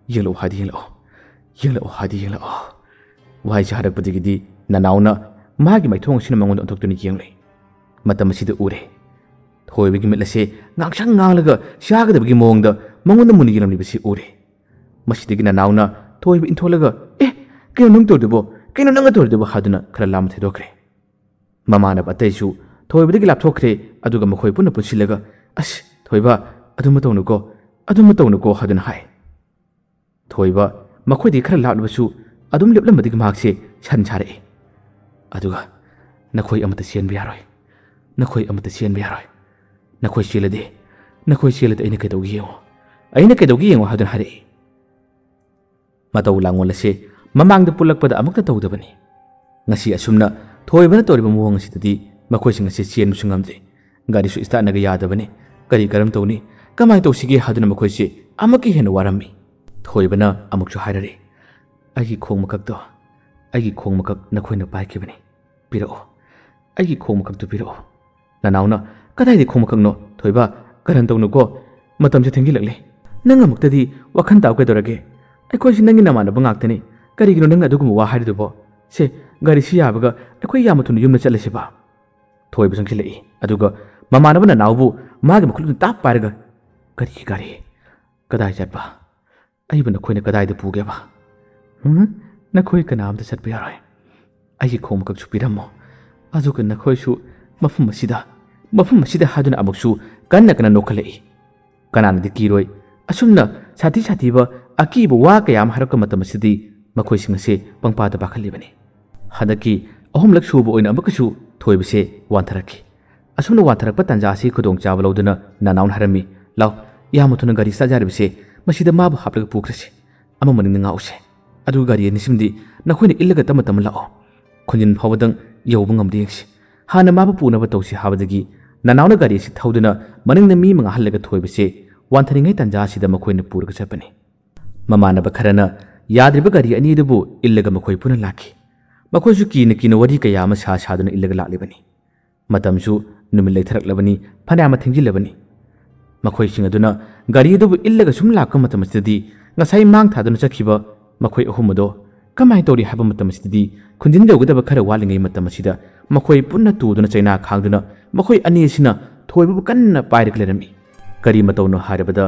ꯌꯦꯡꯂꯛꯑꯣ ꯍꯥꯏꯗꯤ ꯌꯦꯡꯂꯛꯑꯣ, ꯌꯦꯡꯂꯛꯑꯣ ꯍꯥꯏꯗꯤ ꯌꯦꯡꯂꯛꯑꯣ"꯫ ꯋꯥꯍꯩꯁꯤ ꯍꯥꯏꯔꯛꯄꯗꯒꯤꯗꯤ ꯅꯅꯥꯎꯅ ꯃꯥꯒꯤ ꯃꯥꯏꯊꯣꯡ ꯑꯁꯤꯅ ꯃꯉꯣꯟꯗ ꯑꯣꯟꯊꯣꯛꯇꯨꯅ ꯌꯦꯡꯂꯦ꯫ ꯃꯇꯝ ꯑꯁꯤꯗ ꯎꯔꯦ, ꯊꯣꯏꯕꯒꯤ ꯃꯤꯠ ꯑꯁꯦ ꯉꯥꯡꯁꯪ ꯉꯥꯡꯂꯒ ꯆꯥꯒꯗꯕꯒꯤ ꯃꯑꯣꯡꯗ ꯃꯉꯣꯟꯗ ꯃꯨꯟꯅ ꯌꯦꯡꯂꯝꯂꯤꯕꯁꯤ ꯎꯔꯦ꯫ ꯃꯁꯤꯗꯒꯤ ꯅꯅꯥꯎꯅ ꯊꯣꯏꯕ ꯏꯟꯊꯣꯛꯂꯒ, "ꯑꯦ, ꯀꯩꯅꯣ ꯅꯪ ꯇꯧꯔꯤꯗꯨꯕꯣ? ꯀꯩꯅꯣ ꯅꯪꯅ ꯇꯧꯔꯤꯗꯨꯕꯣ?" ꯍꯥꯏꯗꯨꯅ ꯈꯔ ꯂꯥꯝꯅ ꯊꯩꯗꯣꯛꯈ꯭ꯔꯦ꯫ ꯃꯃꯥꯟꯅꯕ ꯑꯇꯩꯁꯨ ꯊꯣꯏꯕꯗꯒꯤ ꯂꯥꯞꯊꯣꯛꯈ꯭ꯔꯦ, ꯑꯗꯨꯒ ꯃꯈꯣꯏ ꯄꯨꯟꯅ ꯄꯨꯟꯁꯤꯜꯂꯒ, "ꯑꯁ, ꯊꯣꯏꯕ, ꯑꯗꯨꯝꯕ ꯇꯧꯅꯨꯀꯣ, ꯑꯗꯨꯝꯕ ꯇꯧꯅꯨꯀꯣ" ꯍꯥꯏꯗꯨꯅ ꯍꯥꯏ꯫ ꯊꯣꯏꯕ ꯃꯈꯣꯏꯗꯒꯤ ꯈꯔ ꯂꯥꯞꯂꯕꯁꯨ ꯑꯗꯨꯝ ꯂꯦꯞꯂꯝꯕꯗꯒꯤ ꯃꯍꯥꯛꯁꯦ ꯁꯟ ꯁꯥꯔꯛꯏ꯫ ꯑꯗꯨꯒ, "ꯅꯈꯣꯏ ꯑꯃꯠꯇ ꯆꯦꯟꯕ ꯌꯥꯔꯣꯏ, ꯅꯈꯣꯏ ꯑꯃꯠꯇ ꯆꯦꯟꯕ ꯌꯥꯔꯣꯏ꯫ ꯅꯈꯣꯏ ꯆꯦꯜꯂꯗꯤ, ꯅꯈꯣꯏ ꯆꯦꯜꯂꯗꯤ ꯑꯩꯅ ꯀꯩꯗꯧꯒꯦ ꯌꯦꯡꯉꯣ, ꯑꯩꯅ ꯀꯩꯗꯧꯒꯦ ꯌꯦꯡꯉꯣ" ꯍꯥꯏꯗꯨꯅ ꯍꯥꯏꯔꯛꯏ꯫ ꯃꯇꯧ ꯂꯥꯡꯑꯣꯜ ꯑꯁꯤ ꯃꯃꯥꯡꯗ ꯄꯨꯜꯂꯛꯄꯗ ꯑꯃꯨꯛꯇ ꯇꯧꯗꯕꯅꯤ꯫ ꯉꯁꯤ ꯑꯁꯨꯝꯅ ꯊꯣꯏꯕꯅ ꯇꯧꯔꯤꯕ ꯃꯑꯣꯡ ꯑꯁꯤꯗꯗꯤ ꯃꯈꯣꯏꯁꯤꯡ ꯑꯁꯤ ꯆꯦꯟꯕꯁꯨ ꯉꯝꯗ꯭ꯔꯦ꯫ ꯒꯥꯔꯤꯁꯨ ꯏꯁꯇꯥꯔꯠꯅꯒ ꯌꯥꯗꯕꯅꯤ꯫ ꯀꯔꯤ ꯀꯔꯝ ꯇꯧꯅꯤ? ꯀꯃꯥꯏꯅ ꯇꯧꯁꯤꯒꯦ ꯍꯥꯏꯗꯨꯅ ꯃꯈꯣꯏꯁꯤ ꯑꯃꯨꯛꯀ ꯍꯦꯟꯅ ꯋꯥꯔꯝꯃꯤ꯫ ꯊꯣꯏꯕꯅ ꯑꯃꯨꯛꯁꯨ ꯍꯥꯏꯔꯔꯦ, "ꯑꯩꯒꯤ ꯈꯣꯡ ꯃꯀꯛꯇꯣ, ꯑꯩꯒꯤ ꯈꯣꯡ ꯃꯀꯛ ꯅꯈꯣꯏꯅ ꯄꯥꯏꯈꯤꯕꯅꯤ꯫ ꯄꯤꯔꯛꯑꯣ, ꯑꯩꯒꯤ ꯈꯣꯡ ꯃꯀꯛꯇꯨ ꯄꯤꯔꯛꯑꯣ"꯫ ꯅꯅꯥꯎꯅ, "ꯀꯗꯥꯏꯗꯒꯤ ꯈꯣꯡ ꯃꯀꯛꯅꯣ? ꯊꯣꯏꯕ, ꯀꯔꯟ ꯇꯧꯅꯨꯀꯣ꯫ ꯃꯇꯝꯁꯦ ꯊꯦꯡꯖꯤꯜꯂꯛꯂꯦ꯫ ꯅꯪ ꯑꯃꯨꯛꯇꯗꯤ ꯋꯥꯈꯜ ꯇꯥꯎ ꯀꯩꯗꯧꯔꯒꯦ? ꯑꯩꯈꯣꯏꯁꯤ ꯅꯪꯒꯤ ꯅꯃꯥꯟꯅꯕ ꯉꯥꯛꯇꯅꯤ꯫ ꯀꯔꯤꯒꯤꯅꯣ ꯅꯪꯅ ꯑꯗꯨꯒꯨꯝꯕ ꯋꯥ ꯍꯥꯏꯔꯤꯗꯨꯕꯣ? ꯁꯦ, ꯒꯥꯔꯤꯁꯤ ꯌꯥꯕꯒ ꯑꯩꯈꯣꯏ ꯌꯥꯝꯅ ꯊꯨꯅ ꯌꯨꯝꯗ ꯆꯠꯂꯁꯤꯕ"꯫ ꯊꯣꯏꯕ ꯆꯪꯁꯤꯜꯂꯛꯏ꯫ ꯑꯗꯨꯒ ꯃꯃꯥꯟꯅꯕ ꯅꯅꯥꯎꯕꯨ ꯃꯥꯒꯤ ꯃꯈꯨꯠꯇꯨꯅ ꯇꯥꯞ ꯄꯥꯏꯔꯒ, "ꯀꯔꯤꯒꯤ ꯒꯥꯔꯤ? ꯀꯗꯥꯏ ꯆꯠꯄ? ꯑꯩꯕꯨ ꯅꯈꯣꯏꯅ ꯀꯗꯥꯏꯗ ꯄꯨꯒꯦꯕ? ꯍꯨꯝ? ꯅꯈꯣꯏ ꯀꯅꯥꯝꯇ ꯆꯠꯄ ꯌꯥꯔꯣꯏ꯫ ꯑꯩꯒꯤ ꯈꯣꯡ ꯃꯀꯛꯁꯨ ꯄꯤꯔꯝꯃꯣ꯫ ꯑꯗꯨꯒ ꯅꯈꯣꯏꯁꯨ ꯃꯐꯝ ꯑꯁꯤꯗ, ꯃꯐꯝ ꯑꯁꯤꯗ" ꯍꯥꯏꯗꯨꯅ ꯑꯃꯨꯛꯁꯨ ꯀꯟꯅ ꯀꯟꯅ ꯅꯣꯛꯈꯠꯂꯛꯏ꯫ ꯀꯅꯥꯅꯗꯤ ꯀꯤꯔꯣꯏ? ꯑꯁꯨꯝꯅ ꯁꯥꯊꯤ ꯁꯥꯊꯤꯕ ꯑꯀꯤꯕ ꯋꯥ ꯀꯌꯥ ꯑꯃ ꯍꯥꯏꯔꯛꯄ ꯃꯇꯝ ꯑꯁꯤꯗꯤ ꯃꯈꯣꯏꯁꯤꯡ ꯑꯁꯤ ꯄꯪꯄꯥꯗ ꯄꯥꯈꯠꯂꯤꯕꯅꯤ꯫ ꯍꯟꯗꯛꯀꯤ ꯑꯍꯨꯝꯂꯛ ꯁꯨꯕ ꯑꯣꯏꯅ ꯑꯃꯨꯛꯀꯁꯨ ꯊꯣꯏꯕꯁꯦ ꯋꯥꯟꯊꯔꯛꯈꯤ꯫ ꯑꯁꯨꯝꯅ ꯋꯥꯟꯊꯔꯛꯄ ꯇꯥꯟꯖꯥ ꯑꯁꯤ ꯈꯨꯗꯣꯡꯆꯥꯕ ꯂꯧꯗꯨꯅ ꯅꯅꯥꯎꯅ ꯍꯥꯏꯔꯝꯃꯤ, "ꯂꯥꯎ, ꯌꯥꯝꯅ ꯊꯨꯅ ꯒꯥꯔꯤ ꯁ꯭ꯇꯥꯔꯠ ꯌꯥꯔꯤꯕꯁꯦ ꯃꯁꯤꯗ ꯃꯥꯕꯨ ꯍꯥꯞꯂꯒ ꯄꯨꯈ꯭ꯔꯁꯤ꯫ ꯑꯃ ꯃꯅꯤꯡꯗ ꯉꯥꯛꯎꯁꯦ꯫ ꯑꯗꯨꯒ ꯒꯥꯔꯤ ꯑꯅꯤꯁꯤꯃꯗꯤ ꯅꯈꯣꯏꯅ ꯏꯜꯂꯒ ꯇꯞꯅ ꯇꯞꯅ ꯂꯥꯛꯑꯣ꯫ ꯈꯨꯟꯖꯤꯟ ꯐꯥꯎꯕꯗꯪ ꯌꯧꯕ ꯉꯝꯗꯦ ꯌꯦꯡꯁꯤ꯫ ꯍꯥꯟꯅ ꯃꯥꯕꯨ ꯄꯨꯅꯕ ꯇꯧꯁꯤ" ꯍꯥꯏꯕꯗꯒꯤ ꯅꯅꯥꯎꯅ ꯒꯥꯔꯤ ꯑꯁꯤ ꯊꯧꯗꯨꯅ ꯃꯅꯤꯡꯗ ꯃꯤ ꯑꯃ ꯉꯥꯛꯍꯜꯂꯒ ꯊꯣꯏꯕꯁꯦ ꯋꯥꯟꯊꯔꯤꯉꯩ ꯇꯥꯟꯖꯥ ꯑꯁꯤꯗ ꯃꯈꯣꯏꯅ ꯄꯨꯔꯒ ꯆꯠꯄꯅꯤ꯫ ꯃꯃꯥꯟꯅꯕ ꯈꯔꯅ ꯌꯥꯗ꯭ꯔꯤꯕ ꯒꯥꯔꯤ ꯑꯅꯤ ꯑꯗꯨꯕꯨ ꯏꯜꯂꯒ ꯃꯈꯣꯏ ꯄꯨꯟꯅ ꯂꯥꯛꯈꯤ꯫ ꯃꯈꯣꯏꯁꯨ ꯀꯤꯅ ꯀꯤꯅ ꯋꯥꯔꯤ ꯀꯌꯥ ꯑꯃ ꯁꯥ ꯁꯥꯗꯨꯅ ꯏꯜꯂꯒ ꯂꯥꯛꯂꯤꯕꯅꯤ꯫ ꯃꯇꯝꯁꯨ ꯅꯨꯃꯤꯠ ꯂꯩꯊꯔꯛꯂꯕꯅꯤ, ꯐꯅꯌꯥꯝ ꯊꯦꯡꯖꯤꯜꯂꯕꯅꯤ꯫ ꯃꯈꯣꯏꯁꯤꯡ ꯑꯗꯨꯅ ꯒꯥꯔꯤ ꯑꯗꯨꯕꯨ ꯏꯜꯂꯒ ꯁꯨꯝ ꯂꯥꯛꯄ ꯃꯇꯝ ꯑꯁꯤꯗꯗꯤ ꯉꯁꯥꯏ ꯃꯥꯡ ꯊꯥꯗꯨꯅ ꯆꯠꯈꯤꯕ ꯃꯈꯣꯏ ꯑꯍꯨꯝ ꯑꯗꯣ ꯀꯃꯥꯏꯅ ꯇꯧꯔꯤ ꯍꯥꯏꯕ ꯃꯇꯝ ꯑꯁꯤꯗꯗꯤ ꯈꯨꯟꯖꯤꯟ ꯌꯧꯒꯗꯕ ꯈꯔ ꯋꯥꯠꯂꯤꯉꯩ ꯃꯇꯝ ꯑꯁꯤꯗ ꯃꯈꯣꯏ ꯄꯨꯟꯅ ꯇꯨꯗꯨꯅ ꯆꯩꯅꯥ ꯈꯥꯡꯗꯨꯅ ꯃꯈꯣꯏ ꯑꯅꯤ ꯑꯁꯤꯅ ꯊꯣꯏꯕꯕꯨ ꯀꯟꯅ ꯄꯥꯏꯔꯒ ꯂꯩꯔꯝꯃꯤ꯫ ꯀꯔꯤ ꯃꯇꯧꯅꯣ ꯍꯥꯏꯔꯕꯗ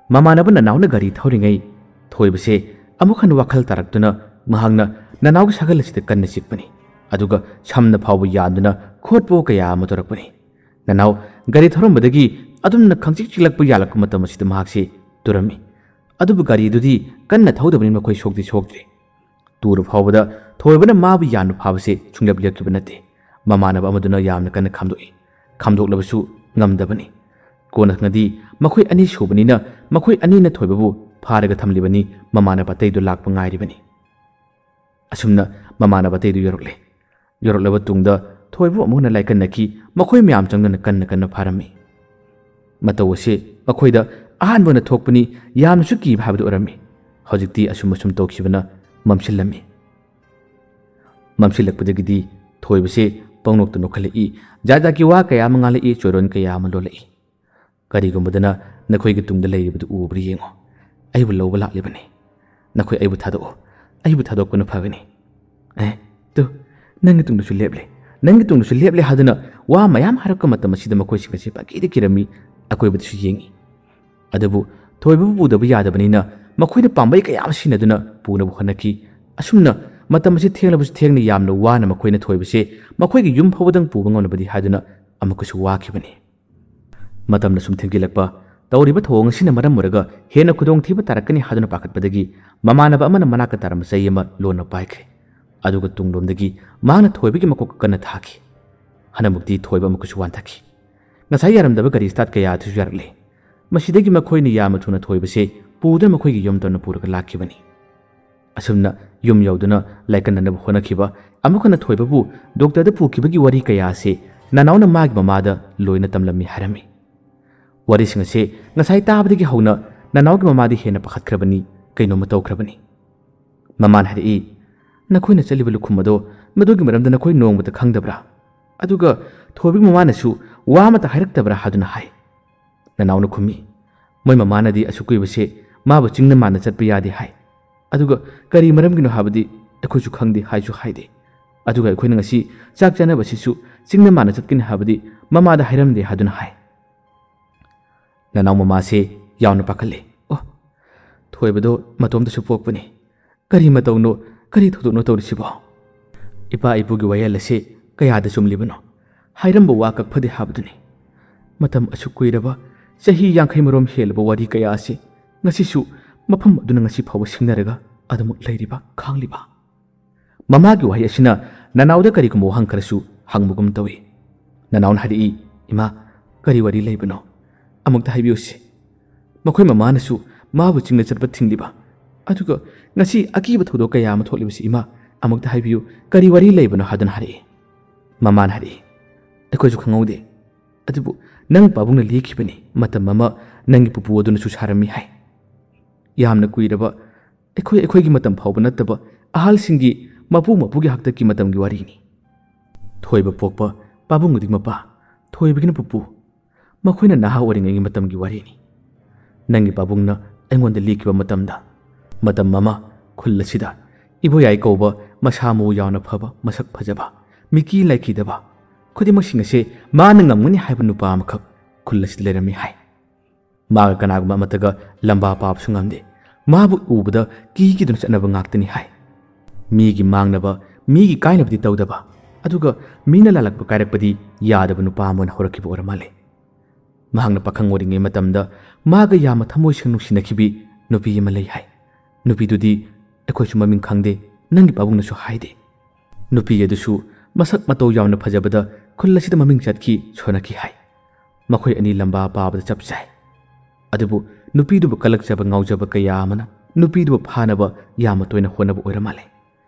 ꯃꯃꯥꯟꯅꯕ ꯅꯅꯥꯎꯅ ꯒꯥꯔꯤ ꯊꯧꯔꯤꯉꯩ ꯊꯣꯏꯕꯁꯦ ꯑꯃꯨꯛ ꯍꯟꯅ ꯋꯥꯈꯜ ꯇꯥꯔꯛꯇꯨꯅ ꯃꯍꯥꯛꯅ ꯅꯅꯥꯎꯒꯤ ꯁꯥꯒꯜ ꯑꯁꯤꯗ ꯀꯟꯅ ꯆꯤꯛꯄꯅꯤ꯫ ꯑꯗꯨꯒ ꯁꯝꯅ ꯐꯥꯎꯕ ꯌꯥꯟꯗꯨꯅ ꯈꯣꯠꯄ ꯀꯌꯥ ꯑꯃ ꯇꯧꯔꯛꯄꯅꯤ꯫ ꯅꯅꯥꯎ ꯒꯥꯔꯤ ꯊꯧꯔꯝꯕꯗꯒꯤ ꯑꯗꯨꯝꯅ ꯈꯪꯆꯤꯛ ꯆꯤꯛꯂꯛꯄ ꯌꯥꯜꯂꯛꯄ ꯃꯇꯝ ꯑꯁꯤꯗ ꯃꯍꯥꯛꯁꯤ ꯇꯨꯔꯝꯃꯤ꯫ ꯑꯗꯨꯕꯨ ꯒꯥꯔꯤꯗꯨꯗꯤ ꯀꯟꯅ ꯊꯧꯗꯕꯅꯤꯅ ꯃꯈꯣꯏ ꯁꯣꯛꯇꯤ ꯁꯣꯛꯇ꯭ꯔꯤ꯫ ꯇꯨꯔ ꯐꯥꯎꯕꯗ ꯊꯣꯏꯕꯅ ꯃꯥꯕꯨ ꯌꯥꯟꯕ ꯐꯥꯕꯁꯦ ꯁꯨꯡꯂꯦꯞ ꯂꯦꯞꯈꯤꯕ ꯅꯠꯇꯦ꯫ ꯃꯃꯥꯟꯅꯕ ꯑꯃꯗꯨꯅ ꯌꯥꯝꯅ ꯀꯟꯅ ꯈꯥꯝꯗꯣꯛꯏ꯫ ꯈꯥꯝꯗꯣꯛꯂꯕꯁꯨ ꯉꯝꯗꯕꯅꯤ꯫ ꯀꯣꯟꯅ ꯈꯪꯉꯗꯤ ꯃꯈꯣꯏ ꯑꯅꯤ ꯁꯨꯕꯅꯤꯅ ꯃꯈꯣꯏ ꯑꯅꯤꯅ ꯊꯣꯏꯕꯕꯨ ꯐꯥꯔꯒ ꯊꯝꯂꯤꯕꯅꯤ꯫ ꯃꯃꯥꯟꯅꯕ ꯑꯇꯩꯗꯨ ꯂꯥꯛꯄ ꯉꯥꯏꯔꯤꯕꯅꯤ꯫ ꯑꯁꯨꯝꯅ ꯃꯃꯥꯟꯅꯕ ꯑꯇꯩꯗꯨ ꯌꯧꯔꯛꯂꯦ꯫ ꯌꯧꯔꯛꯂꯕ ꯇꯨꯡꯗ ꯊꯣꯏꯕꯕꯨ ꯑꯃꯨꯛ ꯍꯟꯅ ꯂꯥꯏꯀꯟꯅꯈꯤ꯫ ꯃꯈꯣꯏ ꯃꯌꯥꯝ ꯆꯪꯗꯨꯅ ꯀꯟꯅ ꯀꯟꯅ ꯐꯥꯔꯝꯃꯤ꯫ ꯃꯇꯧ ꯑꯁꯤ ꯃꯈꯣꯏꯗ ꯑꯍꯥꯟꯕ ꯑꯣꯏꯅ ꯊꯣꯛꯄꯅꯤ꯫ ꯌꯥꯝꯅꯁꯨ ꯀꯤꯕ ꯍꯥꯏꯕꯗꯨ ꯑꯣꯏꯔꯝꯃꯤ꯫ ꯍꯧꯖꯤꯛꯇꯤ ꯑꯁꯨꯝ ꯑꯁꯨꯝ ꯇꯧꯈꯤꯕꯅ ꯃꯝꯁꯤꯜꯂꯝꯃꯤ꯫ ꯃꯝꯁꯤꯜꯂꯛꯄꯗꯒꯤꯗꯤ ꯊꯣꯏꯕꯁꯦ ꯄꯪꯅꯣꯛꯇ ꯅꯣꯛꯈꯠꯂꯛꯏ꯫ ꯖꯥꯠ ꯖꯥꯠꯀꯤ ꯋꯥ ꯀꯌꯥ ꯑꯃ ꯉꯥꯡꯂꯛꯏ, ꯆꯣꯏꯔꯣꯟ ꯀꯌꯥ ꯑꯃ ꯂꯣꯜꯂꯛꯏ꯫ "ꯀꯔꯤꯒꯨꯝꯕꯗ ꯅꯈꯣꯏꯒꯤ ꯇꯨꯡꯗ ꯂꯩꯔꯤꯕꯗꯨ ꯎꯕ꯭ꯔꯥ ꯌꯦꯡꯉꯣ꯫ ꯑꯩꯕꯨ ꯂꯧꯕ ꯂꯥꯛꯂꯤꯕꯅꯤ꯫ ꯅꯈꯣꯏ ꯑꯩꯕꯨ ꯊꯥꯗꯣꯛꯑꯣ꯫ ꯑꯩꯕꯨ ꯊꯥꯗꯣꯛꯄꯅ ꯐꯒꯅꯤ꯫ ꯑꯦ, ꯇꯨ, ꯅꯪꯒꯤ ꯇꯨꯡꯗꯁꯨ ꯂꯦꯞꯂꯦ꯫ ꯅꯪꯒꯤ ꯇꯨꯡꯗꯁꯨ ꯂꯦꯞꯂꯦ" ꯍꯥꯏꯗꯨꯅ ꯋꯥ ꯃꯌꯥꯝ ꯍꯥꯏꯔꯛꯄ ꯃꯇꯝ ꯑꯁꯤꯗ ꯃꯈꯣꯏꯁꯤꯡ ꯑꯁꯤ ꯄꯪꯀꯤꯗ ꯀꯤꯔꯝꯃꯤ꯫ ꯑꯀꯣꯏꯕꯗꯁꯨ ꯌꯦꯡꯉꯤ꯫ ꯑꯗꯨꯕꯨ ꯊꯣꯏꯕꯕꯨ ꯄꯨꯗꯕ ꯌꯥꯗꯕꯅꯤꯅ ꯃꯈꯣꯏꯅ ꯄꯥꯝꯕꯩ ꯀꯌꯥ ꯑꯃ ꯁꯤꯖꯤꯟꯅꯗꯨꯅ ꯄꯨꯅꯕ ꯍꯣꯠꯅꯈꯤ꯫ ꯑꯁꯨꯝꯅ ꯃꯇꯝ ꯑꯁꯤ ꯊꯦꯡꯂꯕꯁꯨ ꯊꯦꯡꯅ ꯌꯥꯝꯅ ꯋꯥꯅ ꯃꯈꯣꯏꯅ ꯊꯣꯏꯕꯁꯦ ꯃꯈꯣꯏꯒꯤ ꯌꯨꯝ ꯐꯥꯎꯕꯗꯪ ꯄꯨꯕ ꯉꯝꯅꯕꯗꯤ ꯍꯥꯏꯗꯨꯅ ꯑꯃꯨꯛꯀꯁꯨ ꯋꯥꯈꯤꯕꯅꯤ꯫ ꯃꯇꯝꯅ ꯁꯨꯝ ꯊꯦꯡꯖꯤꯜꯂꯛꯄ, ꯇꯧꯔꯤꯕ ꯊꯧꯑꯣꯡ ꯑꯁꯤꯅ ꯃꯔꯝ ꯑꯣꯏꯔꯒ ꯍꯦꯟꯅ ꯈꯨꯗꯣꯡꯊꯤꯕ ꯇꯥꯔꯛꯀꯅꯤ ꯍꯥꯏꯗꯨꯅ ꯄꯥꯈꯠꯄꯗꯒꯤ ꯃꯃꯥꯟꯅꯕ ꯑꯃꯅ ꯃꯅꯥꯛꯇ ꯇꯥꯔꯝꯕ ꯆꯩ ꯑꯃ ꯂꯣꯟꯅ ꯄꯥꯏꯈ꯭ꯔꯦ꯫ ꯑꯗꯨꯒ ꯇꯨꯡꯂꯣꯝꯗꯒꯤ ꯃꯍꯥꯛꯅ ꯊꯣꯏꯕꯒꯤ ꯃꯀꯣꯛꯇ ꯀꯟꯅ ꯊꯥꯈꯤ꯫ ꯍꯟꯗꯛꯃꯨꯛꯇꯤ ꯊꯣꯏꯕ ꯑꯃꯨꯛꯀꯁꯨ ꯋꯥꯟꯊꯈꯤ꯫ ꯉꯁꯥꯏ ꯌꯥꯔꯝꯗꯕ ꯒꯥꯔꯤ ꯁ꯭ꯇꯥꯔꯠ ꯀꯌꯥ ꯑꯗꯨꯁꯨ ꯌꯥꯔꯛꯂꯦ꯫ ꯃꯁꯤꯗꯒꯤ ꯃꯈꯣꯏꯅ ꯌꯥꯝꯅ ꯊꯨꯅ ꯊꯣꯏꯕꯁꯦ ꯄꯨꯗꯨꯅ ꯃꯈꯣꯏꯒꯤ ꯌꯨꯝ ꯇꯝꯅ ꯄꯨꯔꯒ ꯂꯥꯛꯈꯤꯕꯅꯤ꯫ ꯑꯁꯨꯝꯅ ꯌꯨꯝ ꯌꯧꯗꯨꯅ ꯂꯥꯏꯀꯠꯅꯅꯕ ꯍꯣꯠꯅꯈꯤꯕ, ꯑꯃꯨꯛ ꯍꯟꯅ ꯊꯣꯏꯕꯕꯨ ꯗꯣꯛꯇꯔꯗ ꯄꯨꯈꯤꯕꯒꯤ ꯋꯥꯔꯤ ꯀꯌꯥ ꯑꯁꯤ ꯅꯅꯥꯎꯅ ꯃꯥꯒꯤ ꯃꯃꯥꯗ ꯂꯣꯏꯅ ꯇꯝꯂꯝꯃꯤ ꯍꯥꯏꯔꯝꯃꯤ꯫ ꯋꯥꯔꯤꯁꯤꯡ ꯑꯁꯤ ꯉꯁꯥꯏ ꯇꯥꯕꯗꯒꯤ ꯍꯧꯅ ꯅꯅꯥꯎꯒꯤ ꯃꯃꯥꯗꯤ ꯍꯦꯟꯅ ꯄꯥꯈꯠꯈ꯭ꯔꯕꯅꯤ, ꯀꯩꯅꯣꯝꯃ ꯇꯧꯈ꯭ꯔꯕꯅꯤ꯫ ꯃꯃꯥꯅ ꯍꯥꯏꯔꯛꯏ, "ꯅꯈꯣꯏꯅ ꯆꯠꯂꯤꯕ ꯂꯨꯈꯨꯝ ꯑꯗꯣ, ꯃꯗꯨꯒꯤ ꯃꯔꯝꯗ ꯅꯈꯣꯏ ꯅꯣꯡꯃꯇ ꯈꯪꯗꯕ꯭ꯔꯥ? ꯑꯗꯨꯒ ꯊꯣꯏꯕꯒꯤ ꯃꯃꯥꯅꯁꯨ ꯋꯥ ꯑꯃꯠꯇ ꯍꯥꯏꯔꯛꯇꯕ꯭ꯔꯥ?" ꯍꯥꯏꯗꯨꯅ ꯍꯥꯏ꯫ ꯅꯅꯥꯎꯅ ꯈꯨꯝꯃꯤ, "ꯃꯣꯏ ꯃꯃꯥꯅꯗꯤ ꯑꯁꯨꯛ ꯀꯨꯏꯕꯁꯦ ꯃꯥꯕꯨ ꯆꯤꯡꯅ ꯃꯥꯟꯅ ꯆꯠꯄ ꯌꯥꯗꯦ ꯍꯥꯏ꯫ ꯑꯗꯨꯒ ꯀꯔꯤ ꯃꯔꯝꯒꯤꯅꯣ ꯍꯥꯏꯕꯗꯤ ꯑꯩꯈꯣꯏꯁꯨ ꯈꯪꯗꯦ, ꯍꯥꯏꯁꯨ ꯍꯥꯏꯗꯦ꯫ ꯑꯗꯨꯒ ꯑꯩꯈꯣꯏꯅ ꯉꯁꯤ ꯆꯥꯛ ꯆꯥꯅꯕꯁꯤꯁꯨ ꯆꯤꯡꯅ ꯃꯥꯟꯅ ꯆꯠꯀꯅꯤ ꯍꯥꯏꯕꯗꯤ ꯃꯃꯥꯗ ꯍꯥꯏꯔꯝꯗꯦ" ꯍꯥꯏꯗꯨꯅ ꯍꯥꯏ꯫ ꯅꯅꯥꯎ ꯃꯃꯥꯁꯦ ꯌꯥꯝꯅ ꯄꯥꯈꯠꯂꯦ꯫ "ꯑꯣ, ꯊꯣꯏꯕꯗꯣ ꯃꯇꯣꯝꯇꯁꯨ ꯄꯣꯛꯄꯅꯤ꯫ ꯀꯔꯤ ꯃꯇꯧꯅꯣ, ꯀꯔꯤ ꯊꯧꯗꯣꯛꯅꯣ ꯇꯧꯔꯤꯁꯤꯕꯣ? ꯏꯄꯥ ꯏꯄꯨꯒꯤ ꯋꯥꯌꯦꯜ ꯑꯁꯤ ꯀꯌꯥꯗ ꯆꯨꯝꯂꯤꯕꯅꯣ? ꯍꯥꯏꯔꯝꯕ ꯋꯥ ꯀꯛꯐꯗꯦ ꯍꯥꯏꯕꯗꯨꯅꯤ꯫ ꯃꯇꯝ ꯑꯁꯨꯛ ꯀꯨꯏꯔꯕ, ꯆꯍꯤ ꯌꯥꯡꯈꯩ ꯃꯔꯣꯝ ꯍꯦꯜꯂꯕ ꯋꯥꯔꯤ ꯀꯌꯥ ꯑꯁꯤ ꯉꯁꯤꯁꯨ ꯃꯐꯝ ꯑꯗꯨꯅ ꯉꯁꯤ ꯐꯥꯎꯕ ꯁꯤꯡꯅꯔꯒ ꯑꯗꯨꯃꯛ ꯂꯩꯔꯤꯕ, ꯈꯥꯡꯂꯤꯕ?" ꯃꯃꯥꯒꯤ ꯋꯥꯍꯩ ꯑꯁꯤꯅ ꯅꯅꯥꯎꯗ ꯀꯔꯤꯒꯨꯝꯕ ꯋꯥꯍꯪ ꯈꯔꯁꯨ ꯍꯪꯕꯒꯨꯝ ꯇꯧꯏ꯫ ꯅꯅꯥꯎꯅ ꯍꯥꯏꯔꯛꯏ, "ꯏꯃꯥ, ꯀꯔꯤ ꯋꯥꯔꯤ ꯂꯩꯕꯅꯣ? ꯑꯃꯨꯛꯇ ꯍꯥꯏꯕꯤꯌꯨꯁꯤ꯫ ꯃꯈꯣꯏ ꯃꯃꯥꯅꯁꯨ ꯃꯥꯕꯨ ꯆꯤꯡꯗ ꯆꯠꯄ ꯊꯤꯡꯂꯤꯕ, ꯑꯗꯨꯒ ꯉꯁꯤ ꯑꯀꯤꯕ ꯊꯧꯗꯣꯛ ꯀꯌꯥ ꯑꯃ ꯊꯣꯛꯂꯤꯕꯁꯤ, ꯏꯃꯥ, ꯑꯃꯨꯛꯇ ꯍꯥꯏꯕꯤꯌꯨ, ꯀꯔꯤ ꯋꯥꯔꯤ ꯂꯩꯕꯅꯣ?" ꯍꯥꯏꯗꯨꯅ ꯍꯥꯏꯔꯛꯏ꯫ ꯃꯃꯥꯅ ꯍꯥꯏꯔꯛꯏ, "ꯑꯩꯈꯣꯏꯁꯨ ꯈꯪꯍꯧꯗꯦ, ꯑꯗꯨꯕꯨ ꯅꯪ ꯄꯥꯕꯨꯡꯅ ꯂꯤꯈꯤꯕꯅꯤ, ꯃꯇꯝ ꯑꯃ ꯅꯪꯒꯤ ꯄꯨꯄꯨ ꯑꯗꯨꯅꯁꯨ ꯁꯥꯔꯝꯃꯤ ꯍꯥꯏ꯫ ꯌꯥꯝꯅ ꯀꯨꯏꯔꯕ, ꯑꯩꯈꯣꯏ ꯑꯩꯈꯣꯏꯒꯤ ꯃꯇꯝ ꯐꯥꯎꯕ ꯅꯠꯇꯕ, ꯑꯍꯜꯁꯤꯡꯒꯤ, ꯃꯄꯨ ꯃꯄꯨꯒꯤ ꯍꯥꯛꯇꯛꯀꯤ ꯃꯇꯝꯒꯤ ꯋꯥꯔꯤꯅꯤ꯫ ꯊꯣꯏꯕ ꯄꯣꯛꯄ, ꯄꯥꯕꯨꯡꯒꯤꯗꯤ ꯃꯄꯥ, ꯊꯣꯏꯕꯒꯤꯅ ꯄꯨꯄꯨ꯫ ꯃꯈꯣꯏꯅ ꯅꯍꯥ ꯑꯣꯏꯔꯤꯉꯩꯒꯤ ꯃꯇꯝꯒꯤ ꯋꯥꯔꯤꯅꯤ꯫ ꯅꯪꯒꯤ ꯄꯥꯕꯨꯡꯅ ꯑꯩꯉꯣꯟꯗ ꯂꯤꯈꯤꯕ ꯃꯇꯝꯗ, ꯃꯇꯝ ꯑꯃ ꯈꯨꯜ ꯑꯁꯤꯗ ꯏꯕꯣꯌꯥꯏ ꯀꯧꯕ ꯃꯁꯥ ꯃꯎ ꯌꯥꯝꯅ ꯐꯕ, ꯃꯁꯛ ꯐꯖꯕ, ꯃꯤꯀꯤ ꯂꯥꯏꯀꯤꯗꯕ, ꯈꯨꯗꯤꯡꯃꯛꯁꯤꯡ ꯑꯁꯦ ꯃꯥꯅ ꯉꯝꯒꯅꯤ ꯍꯥꯏꯕ ꯅꯨꯄꯥ ꯑꯃꯈꯛ ꯈꯨꯜ ꯑꯁꯤꯗ ꯂꯩꯔꯝꯃꯤ ꯍꯥꯏ꯫ ꯃꯥꯒ ꯀꯅꯥꯒꯨꯝꯕ ꯑꯃꯠꯇꯒ ꯂꯝꯕꯥ ꯄꯥꯕꯁꯨ ꯉꯝꯗꯦ꯫ ꯃꯥꯕꯨ ꯎꯕꯗ ꯀꯤꯀꯤꯗꯨꯅ ꯆꯠꯅꯕ ꯉꯥꯛꯇꯅꯤ ꯍꯥꯏ꯫ ꯃꯤꯒꯤ ꯃꯥꯡꯅꯕ, ꯃꯤꯒꯤ ꯀꯥꯏꯅꯕꯗꯤ ꯇꯧꯗꯕ, ꯑꯗꯨꯒ ꯃꯤꯅ ꯂꯥꯜꯂꯛꯄ ꯀꯥꯏꯔꯛꯄꯗꯤ ꯌꯥꯗꯕ ꯅꯨꯄꯥ ꯑꯃ ꯑꯣꯏꯅ ꯍꯧꯔꯛꯈꯤꯕ ꯑꯣꯏꯔ ꯃꯥꯜꯂꯦ꯫ ꯃꯍꯥꯛꯅ ꯄꯥꯈꯪ ꯑꯣꯏꯔꯤꯉꯩ ꯃꯇꯝꯗ ꯃꯥꯒ ꯌꯥꯝꯅ ꯊꯃꯣꯏ ꯁꯦꯡ ꯅꯨꯡꯁꯤꯅꯈꯤꯕꯤ ꯅꯨꯄꯤ ꯑꯃ ꯂꯩ ꯍꯥꯏ꯫ ꯅꯨꯄꯤꯗꯨꯗꯤ ꯑꯩꯈꯣꯏꯁꯨ ꯃꯃꯤꯡ ꯈꯪꯗꯦ, ꯅꯪꯒꯤ ꯄꯥꯕꯨꯡꯅꯁꯨ ꯍꯥꯏꯗꯦ꯫ ꯅꯨꯄꯤ ꯑꯗꯨꯁꯨ ꯃꯁꯛ ꯃꯇꯧ ꯌꯥꯝꯅ ꯐꯖꯕꯗ ꯈꯨꯜ ꯑꯁꯤꯗ ꯃꯃꯤꯡ ꯆꯠꯈꯤ, ꯁꯣꯟꯅꯈꯤ ꯍꯥꯏ꯫ ꯃꯈꯣꯏ ꯑꯅꯤ ꯂꯝꯕꯥ ꯄꯥꯕꯗ ꯆꯞ ꯆꯥꯏ꯫ ꯑꯗꯨꯕꯨ ꯅꯨꯄꯤꯗꯨꯕꯨ ꯀꯜꯂꯛꯆꯕ ꯉꯥꯎꯖꯕ ꯀꯌꯥ ꯑꯃꯅ ꯅꯨꯄꯤꯗꯨꯕꯨ ꯐꯥꯅꯕ ꯌꯥꯝꯅ ꯇꯣꯏꯅ ꯍꯣꯠꯅꯕ ꯑꯣꯏꯔ ꯃꯥꯜꯂꯦ꯫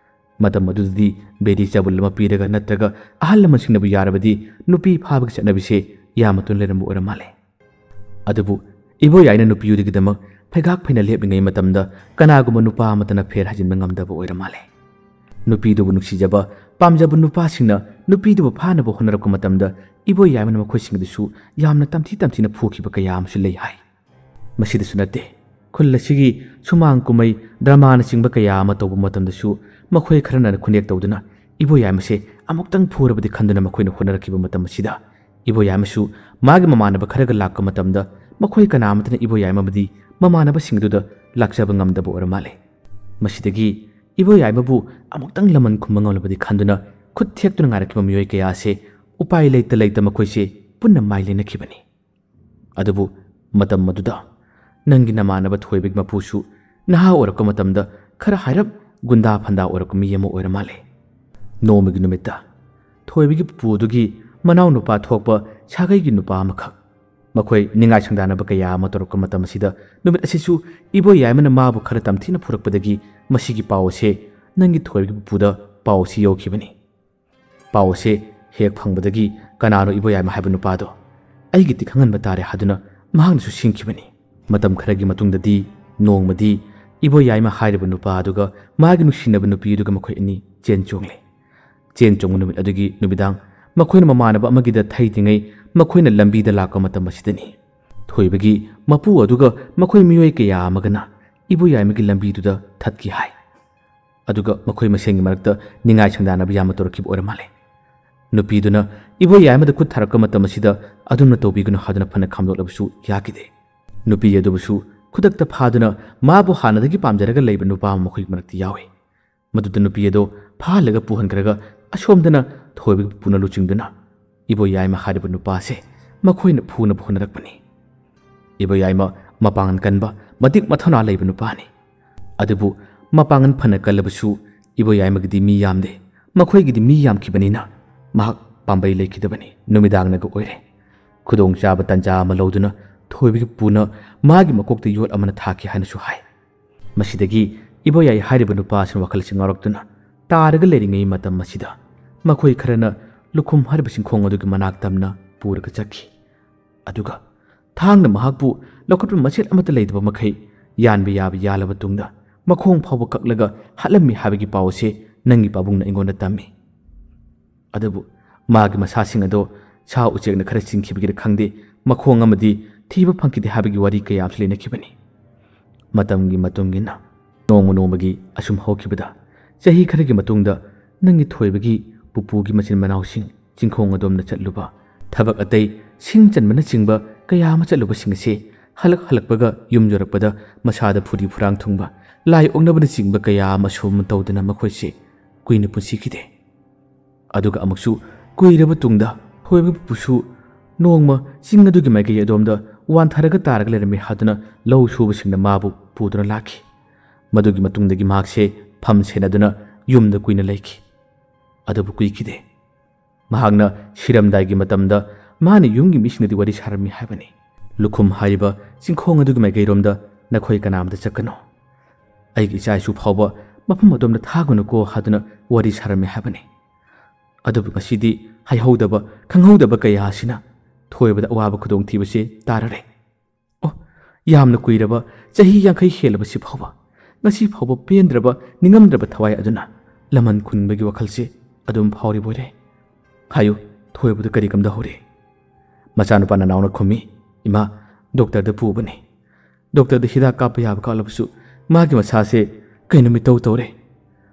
ꯃꯇꯝ ꯑꯗꯨꯗꯗꯤ ꯕꯦꯗꯤ ꯆꯥꯕꯨꯜ ꯑꯃ ꯄꯤꯔꯒ ꯅꯠꯇ꯭ꯔꯒ ꯑꯍꯜ ꯂꯃꯟꯁꯤꯡꯅꯕꯨ ꯌꯥꯔꯕꯗꯤ ꯅꯨꯄꯤ ꯐꯥꯕꯒꯤ ꯆꯠꯅꯕꯤꯁꯦ ꯌꯥꯝꯅ ꯇꯣꯏꯅ ꯂꯩꯔꯝꯕ ꯑꯣꯏꯔ ꯃꯥꯜꯂꯦ꯫ ꯑꯗꯨꯕꯨ ꯏꯕꯣꯌꯥꯏꯅ ꯅꯨꯄꯤꯗꯨꯒꯤꯗꯃꯛ ꯐꯩꯒꯥꯛ ꯐꯩꯅ ꯂꯦꯞꯂꯤꯉꯩ ꯃꯇꯝꯗ ꯀꯅꯥꯒꯨꯝꯕ ꯅꯨꯄꯥ ꯑꯃꯠꯇꯅ ꯐꯦꯔ ꯍꯥꯖꯤꯟꯕ ꯉꯝꯗꯕ ꯑꯣꯏꯔ ꯃꯥꯜꯂꯦ꯫ ꯅꯨꯄꯤꯗꯨꯕꯨ ꯅꯨꯡꯁꯤꯖꯕ, ꯄꯥꯝꯖꯕ ꯅꯨꯄꯥꯁꯤꯡꯅ ꯅꯨꯄꯤꯗꯨꯕꯨ ꯐꯥꯅꯕ ꯍꯣꯠꯅꯔꯛꯄ ꯃꯇꯝꯗ ꯏꯕꯣꯌꯥꯏꯃꯅ ꯃꯈꯣꯏꯁꯤꯡꯗꯨꯁꯨ ꯌꯥꯝꯅ ꯇꯝꯊꯤ ꯇꯝꯊꯤꯅ ꯐꯨꯈꯤꯕ ꯀꯌꯥ ꯑꯃꯁꯨ ꯂꯩ ꯍꯥꯏ꯫ ꯃꯁꯤꯗꯁꯨ ꯅꯠꯇꯦ, ꯈꯨꯜ ꯑꯁꯤꯒꯤ ꯁꯨꯃꯥꯡ ꯀꯨꯝꯍꯩ, ꯗ꯭ꯔꯃꯥꯅꯆꯤꯡꯕ ꯀꯌꯥ ꯑꯃ ꯇꯧꯕ ꯃꯇꯝꯗꯁꯨ ꯃꯈꯣꯏ ꯈꯔꯅ ꯈꯨꯅꯦꯛ ꯇꯧꯗꯨꯅ ꯏꯕꯣꯌꯥꯏꯃꯁꯦ ꯑꯃꯨꯛꯇꯪ ꯐꯨꯔꯕꯗꯤ ꯈꯟꯗꯨꯅ ꯃꯈꯣꯏꯅ ꯍꯣꯠꯅꯔꯛꯈꯤꯕ ꯃꯇꯝ ꯑꯁꯤꯗ ꯏꯕꯣꯌꯥꯏꯃꯁꯨ ꯃꯥꯒꯤ ꯃꯃꯥꯟꯅꯕ ꯈꯔꯒ ꯂꯥꯛꯄ ꯃꯇꯝꯗ ꯃꯈꯣꯏ ꯀꯅꯥ ꯑꯃꯠꯇꯅ ꯏꯕꯣꯌꯥꯏꯃ ꯑꯃꯗꯤ ꯃꯃꯥꯟꯅꯕꯁꯤꯡ ꯑꯗꯨꯗ ꯂꯥꯛꯆꯕ ꯉꯝꯗꯕ ꯑꯣꯏꯔ ꯃꯥꯜꯂꯦ꯫ ꯃꯁꯤꯗꯒꯤ ꯏꯕꯣꯌꯥꯏꯃꯕꯨ ꯑꯃꯨꯛꯇꯪ ꯂꯃꯟ ꯈꯨꯝꯕ ꯉꯝꯂꯕꯗꯤ ꯈꯟꯗꯨꯅ ꯈꯨꯠ ꯊꯦꯛꯇꯨꯅ ꯉꯥꯏꯔꯛꯈꯤꯕ ꯃꯤꯑꯣꯏ ꯀꯌꯥ ꯑꯁꯦ ꯎꯄꯥꯏ ꯂꯩꯇ ꯂꯩꯇ ꯃꯈꯣꯏꯁꯦ ꯄꯨꯟꯅ ꯃꯥꯏ ꯂꯦꯟꯅꯈꯤꯕꯅꯤ꯫ ꯑꯗꯨꯕꯨ ꯃꯇꯝ ꯑꯗꯨꯗ ꯅꯪꯒꯤ ꯅꯃꯥꯟꯅꯕ ꯊꯣꯏꯕꯒꯤ ꯃꯄꯨꯁꯨ ꯅꯍꯥ ꯑꯣꯏꯔꯛꯄ ꯃꯇꯝꯗ ꯈꯔ ꯍꯥꯏꯔꯞ ꯒꯨꯟꯗꯥ ꯐꯟꯗꯥ ꯑꯣꯏꯔꯛꯄ ꯃꯤ ꯑꯃ ꯑꯣꯏꯔ ꯃꯥꯜꯂꯦ꯫ ꯅꯣꯡꯃꯒꯤ ꯅꯨꯃꯤꯠꯇ ꯊꯣꯏꯕꯒꯤ ꯄꯨꯄꯨꯗꯨꯒꯤ ꯃꯅꯥꯎ ꯅꯨꯄꯥ ꯊꯣꯛꯄ ꯁꯥꯒꯩꯒꯤ ꯅꯨꯄꯥ ꯑꯃꯈꯛ ꯃꯈꯣꯏ ꯅꯤꯡꯉꯥꯏ ꯁꯪꯗꯥꯅꯕ ꯀꯌꯥ ꯑꯃ ꯇꯧꯔꯛꯄ ꯃꯇꯝ ꯑꯁꯤꯗ ꯅꯨꯃꯤꯠ ꯑꯁꯤꯁꯨ ꯏꯕꯣꯌꯥꯏꯃꯅ ꯃꯥꯕꯨ ꯈꯔ ꯇꯝꯊꯤꯅ ꯐꯨꯔꯛꯄꯗꯒꯤ ꯃꯁꯤꯒꯤ ꯄꯥꯎ ꯑꯁꯦ ꯅꯪꯒꯤ ꯊꯣꯏꯕꯒꯤ ꯄꯨꯄꯨꯗ ꯄꯥꯎ ꯑꯁꯤ ꯌꯧꯈꯤꯕꯅꯤ꯫ ꯄꯥꯎ ꯑꯁꯦ ꯍꯦꯛ ꯐꯪꯕꯗꯒꯤ ꯀꯅꯥꯅꯣ ꯏꯕꯣꯌꯥꯏꯃ ꯍꯥꯏꯕ ꯅꯨꯄꯥꯗꯣ ꯑꯩꯒꯤꯗꯤ ꯈꯪꯍꯟꯕ ꯇꯥꯔꯦ ꯍꯥꯏꯗꯨꯅ ꯃꯍꯥꯛꯅꯁꯨ ꯁꯤꯡꯈꯤꯕꯅꯤ꯫ ꯃꯇꯝ ꯈꯔꯒꯤ ꯃꯇꯨꯡꯗꯗꯤ ꯅꯣꯡꯃꯗꯤ ꯏꯕꯣꯌꯥꯏꯃ ꯍꯥꯏꯔꯤꯕ ꯅꯨꯄꯥ ꯑꯗꯨꯒ ꯃꯥꯒꯤ ꯅꯨꯡꯁꯤꯅꯕ ꯅꯨꯄꯤ ꯑꯗꯨꯒ ꯃꯈꯣꯏ ꯑꯅꯤ ꯆꯦꯟ ꯆꯣꯡꯂꯦ꯫ ꯆꯦꯟ ꯆꯣꯡꯕ ꯅꯨꯃꯤꯠ ꯑꯗꯨꯒꯤ ꯅꯨꯃꯤꯗꯥꯡ ꯃꯈꯣꯏꯅ ꯃꯃꯥꯟꯅꯕ ꯑꯃꯒꯤꯗ ꯊꯩꯗ꯭ꯔꯤꯉꯩ ꯃꯈꯣꯏꯅ ꯂꯝꯕꯤꯗ ꯂꯥꯛꯄ ꯃꯇꯝ ꯑꯁꯤꯗꯅꯤ ꯊꯣꯏꯕꯒꯤ ꯃꯄꯨ ꯑꯗꯨꯒ ꯃꯈꯣꯏ ꯃꯤꯑꯣꯏ ꯀꯌꯥ ꯑꯃꯒꯅ ꯏꯕꯣꯌꯥꯏꯃꯒꯤ ꯂꯝꯕꯤꯗꯨꯗ ꯊꯠꯈꯤ ꯍꯥꯏ꯫ ꯑꯗꯨꯒ ꯃꯈꯣꯏ ꯃꯁꯦꯟꯒꯤ ꯃꯔꯛꯇ ꯅꯤꯡꯉꯥꯏ ꯁꯪꯗꯥꯅꯕ ꯌꯥꯝꯅ ꯇꯧꯔꯛꯈꯤꯕ ꯑꯣꯏꯔ ꯃꯥꯜꯂꯦ꯫ ꯅꯨꯄꯤꯗꯨꯅ ꯏꯕꯣꯌꯥꯏꯃꯗ ꯈꯨꯠ ꯊꯥꯔꯛꯄ ꯃꯇꯝ ꯑꯁꯤꯗ ꯑꯗꯨꯝꯅ ꯇꯧꯕꯤꯒꯅꯨ ꯍꯥꯏꯗꯨꯅ ꯐꯅ ꯈꯥꯝꯗꯣꯛꯂꯕꯁꯨ ꯌꯥꯈꯤꯗꯦ꯫ ꯅꯨꯄꯤ ꯑꯗꯨꯕꯨꯁꯨ ꯈꯨꯗꯛꯇ ꯐꯥꯗꯨꯅ ꯃꯥꯕꯨ ꯍꯥꯟꯅꯗꯒꯤ ꯄꯥꯝꯖꯔꯒ ꯂꯩꯕ ꯅꯨꯄꯥ ꯑꯃ ꯃꯈꯣꯏꯒꯤ ꯃꯔꯛꯇ ꯌꯥꯎꯏ꯫ ꯃꯗꯨꯗ ꯅꯨꯄꯤ ꯑꯗꯨ ꯐꯥꯍꯜꯂꯒ ꯄꯨꯍꯟꯈ꯭ꯔꯒ ꯑꯁꯣꯝꯗꯅ ꯊꯣꯏꯕꯒꯤ ꯄꯨꯄꯨꯅ ꯂꯨꯆꯤꯡꯗꯨꯅ ꯏꯕꯣꯌꯥꯏꯃ ꯍꯥꯏꯔꯤꯕ ꯅꯨꯄꯥ ꯑꯁꯦ ꯃꯈꯣꯏꯅ ꯐꯨꯅꯕ ꯍꯣꯠꯅꯔꯛꯄꯅꯤ꯫ ꯏꯕꯣꯌꯥꯏꯃ ꯃꯄꯥꯡꯒꯜ ꯀꯟꯕ, ꯃꯇꯤꯛ ꯃꯊꯧꯅꯥ ꯂꯩꯕ ꯅꯨꯄꯥꯅꯤ꯫ ꯑꯗꯨꯕꯨ ꯃꯄꯥꯡꯒꯜ ꯐꯅ ꯀꯜꯂꯕꯁꯨ ꯏꯕꯣꯌꯥꯏꯃꯒꯤꯗꯤ ꯃꯤ ꯌꯥꯝꯗꯦ꯫ ꯃꯈꯣꯏꯒꯤꯗꯤ ꯃꯤ ꯌꯥꯝꯈꯤꯕꯅꯤꯅ ꯃꯍꯥꯛ ꯄꯥꯝꯕꯩ ꯂꯩꯈꯤꯗꯕꯅꯤ꯫ ꯅꯨꯃꯤꯗꯥꯡꯅꯒ ꯑꯣꯏꯔꯦ꯫ ꯈꯨꯗꯣꯡꯆꯥꯕ ꯇꯟꯖꯥ ꯑꯃ ꯂꯧꯗꯨꯅ ꯊꯣꯏꯕꯒꯤ ꯄꯨꯅ ꯃꯥꯒꯤ ꯃꯀꯣꯛꯇ ꯌꯣꯠ ꯑꯃꯅ ꯊꯥꯈꯤ ꯍꯥꯏꯅꯁꯨ ꯍꯥꯏ꯫ ꯃꯁꯤꯗꯒꯤ ꯏꯕꯣꯌꯥꯏ ꯍꯥꯏꯔꯤꯕ ꯅꯨꯄꯥꯁꯤꯅ ꯋꯥꯈꯜꯁꯤ ꯉꯥꯎꯔꯛꯇꯨꯅ ꯇꯥꯔꯒ ꯂꯩꯔꯤꯉꯩ ꯃꯇꯝ ꯑꯁꯤꯗ ꯃꯈꯣꯏ ꯈꯔꯅ ꯂꯨꯈꯨꯝ ꯍꯥꯏꯔꯤꯕ ꯆꯤꯡꯈꯣꯡ ꯑꯗꯨꯒꯤ ꯃꯅꯥꯛ ꯇꯝꯅ ꯄꯨꯔꯒ ꯆꯠꯈꯤ꯫ ꯑꯗꯨꯒ ꯊꯥꯡꯅ ꯃꯍꯥꯛꯄꯨ ꯂꯧꯈꯠꯄ ꯃꯆꯦꯠ ꯑꯃꯠꯇ ꯂꯩꯇꯕ ꯃꯈꯩ ꯌꯥꯟꯕ ꯌꯥꯕ ꯌꯥꯜꯂꯕ ꯇꯨꯡꯗ ꯃꯈꯣꯡ ꯐꯥꯎꯕ ꯀꯛꯂꯒ ꯍꯥꯠꯂꯝꯃꯤ ꯍꯥꯏꯕꯒꯤ ꯄꯥꯎ ꯑꯁꯤ ꯅꯪꯒꯤ ꯄꯥꯕꯨꯡꯅ ꯑꯩꯉꯣꯟꯗ ꯇꯝꯃꯤ꯫ ꯑꯗꯨꯕꯨ ꯃꯥꯒꯤ ꯃꯁꯥꯁꯤꯡ ꯑꯗꯣ ꯁꯥ ꯎꯆꯦꯛꯅ ꯈꯔ ꯆꯤꯡꯈꯤꯕꯒꯤꯔ ꯈꯪꯗꯦ, ꯃꯈꯣꯡ ꯑꯃꯗꯤ ꯊꯤꯕ ꯐꯪꯈꯤꯗꯦ ꯍꯥꯏꯕꯒꯤ ꯋꯥꯔꯤ ꯀꯌꯥ ꯑꯃꯁꯨ ꯂꯩꯅꯈꯤꯕꯅꯤ꯫ ꯃꯇꯝꯒꯤ ꯃꯇꯨꯡ ꯏꯟꯅ ꯅꯣꯡꯃ ꯅꯣꯡꯃꯒꯤ ꯑꯁꯨꯝ ꯍꯧꯈꯤꯕꯗ ꯆꯍꯤ ꯈꯔꯒꯤ ꯃꯇꯨꯡꯗ ꯅꯪꯒꯤ ꯊꯣꯏꯕꯒꯤ ꯄꯨꯄꯨꯒꯤ ꯃꯆꯤꯟ ꯃꯅꯥꯎꯁꯤꯡ ꯆꯤꯡꯈꯣꯡ ꯑꯗꯣꯝꯗ ꯆꯠꯂꯨꯕ, ꯊꯕꯛ ꯑꯇꯩ ꯁꯤꯡ ꯆꯟꯕꯅꯆꯤꯡꯕ ꯀꯌꯥ ꯑꯃ ꯆꯠꯂꯨꯕꯁꯤꯡ ꯑꯁꯤ ꯍꯜꯂꯛ ꯍꯜꯂꯛꯄꯒ ꯌꯨꯝ ꯌꯧꯔꯛꯄꯗ ꯃꯁꯥꯗ ꯐꯨꯔꯤ ꯐꯨꯔꯥꯡ ꯊꯨꯡꯕ, ꯂꯥꯏ ꯑꯣꯛꯅꯕꯅꯆꯤꯡꯕ ꯀꯌꯥ ꯑꯃ ꯁꯨꯝ ꯇꯧꯗꯨꯅ ꯃꯈꯣꯏꯁꯤ ꯀꯨꯏꯅ ꯄꯨꯟꯁꯤꯈꯤꯗꯦ꯫ ꯑꯗꯨꯒ ꯑꯃꯨꯛꯁꯨ ꯀꯨꯏꯔꯕ ꯇꯨꯡꯗ ꯊꯣꯏꯕ ꯄꯨꯄꯨꯁꯨ ꯅꯣꯡꯃ ꯆꯤꯡ ꯑꯗꯨꯒꯤ ꯃꯥꯏꯀꯩ ꯑꯗꯣꯝꯗ ꯋꯥꯟꯊꯔꯒ ꯇꯥꯔꯒ ꯂꯩꯔꯝꯃꯤ ꯍꯥꯏꯗꯨꯅ ꯂꯧ ꯁꯨꯕꯁꯤꯡꯅ ꯃꯥꯕꯨ ꯄꯨꯗꯨꯅ ꯂꯥꯛꯈꯤ꯫ ꯃꯗꯨꯒꯤ ꯃꯇꯨꯡꯗꯒꯤ ꯃꯍꯥꯛꯁꯦ ꯐꯝ ꯁꯦꯟꯅꯗꯨꯅ ꯌꯨꯝꯗ ꯀꯨꯏꯅ ꯂꯩꯈꯤ꯫ ꯑꯗꯨꯕꯨ ꯀꯨꯏꯈꯤꯗꯦ꯫ ꯃꯍꯥꯛꯅ ꯁꯤꯔꯝꯗꯥꯏꯒꯤ ꯃꯇꯝꯗ ꯃꯥꯅ ꯌꯨꯝꯒꯤ ꯃꯤꯁꯤꯡꯗꯗꯤ ꯋꯥꯔꯤ ꯁꯥꯔꯝꯃꯤ ꯍꯥꯏꯕꯅꯤ꯫ ꯂꯨꯈꯨꯝ ꯍꯥꯏꯔꯤꯕ ꯆꯤꯡꯈꯣꯡ ꯑꯗꯨꯒꯤ ꯃꯥꯏꯀꯩꯔꯣꯝꯗ ꯅꯈꯣꯏ ꯀꯅꯥꯝꯇ ꯆꯠꯀꯅꯨ꯫ ꯑꯩꯒꯤ ꯏꯆꯥ ꯏꯁꯨ ꯐꯥꯎꯕ ꯃꯐꯝ ꯑꯗꯣꯝꯗ ꯊꯥꯒꯅꯨꯀꯣ ꯍꯥꯏꯗꯨꯅ ꯋꯥꯔꯤ ꯁꯥꯔꯝꯃꯤ ꯍꯥꯏꯕꯅꯤ꯫ ꯑꯗꯨꯕꯨ ꯉꯁꯤꯗꯤ ꯍꯥꯏꯍꯧꯗꯕ ꯈꯪꯍꯧꯗꯕ ꯀꯌꯥ ꯑꯁꯤꯅ ꯊꯣꯏꯕꯗ ꯑꯋꯥꯕ ꯈꯨꯗꯣꯡꯊꯤꯕꯁꯦ ꯇꯥꯔꯔꯦ꯫ ꯑꯣ, ꯌꯥꯝꯅ ꯀꯨꯏꯔꯕ, ꯆꯍꯤ ꯌꯥꯡꯈꯩ ꯍꯦꯜꯂꯕꯁꯤ ꯐꯥꯎꯕ, ꯉꯁꯤ ꯐꯥꯎꯕ ꯄꯦꯟꯗ꯭ꯔꯕ, ꯅꯤꯡꯉꯝꯗ꯭ꯔꯕ ꯊꯋꯥꯏ ꯑꯗꯨꯅ ꯂꯃꯟ ꯈꯨꯝꯕꯒꯤ ꯋꯥꯈꯜꯁꯦ ꯑꯗꯨꯝ ꯐꯥꯎꯔꯤꯕꯣꯏꯔꯦ꯫ ꯍꯥꯏꯌꯨ, ꯊꯣꯏꯕꯗꯨ ꯀꯔꯤ ꯀꯝꯗꯧꯍꯧꯔꯦ? ꯃꯆꯥꯅꯨꯄꯥ ꯅꯅꯥꯎꯅ ꯈꯨꯝꯃꯤ, "ꯏꯃꯥ, ꯗꯣꯛꯇꯔꯗ ꯄꯨꯕꯅꯤ꯫ ꯗꯣꯛꯇꯔꯗ ꯍꯤꯗꯥꯛ ꯀꯥꯞꯄ ꯌꯥꯕ ꯀꯥꯞꯂꯕꯁꯨ ꯃꯥꯒꯤ ꯃꯁꯥꯁꯦ ꯀꯩꯅꯣ ꯃꯤꯇꯧ ꯇꯧꯔꯦ꯫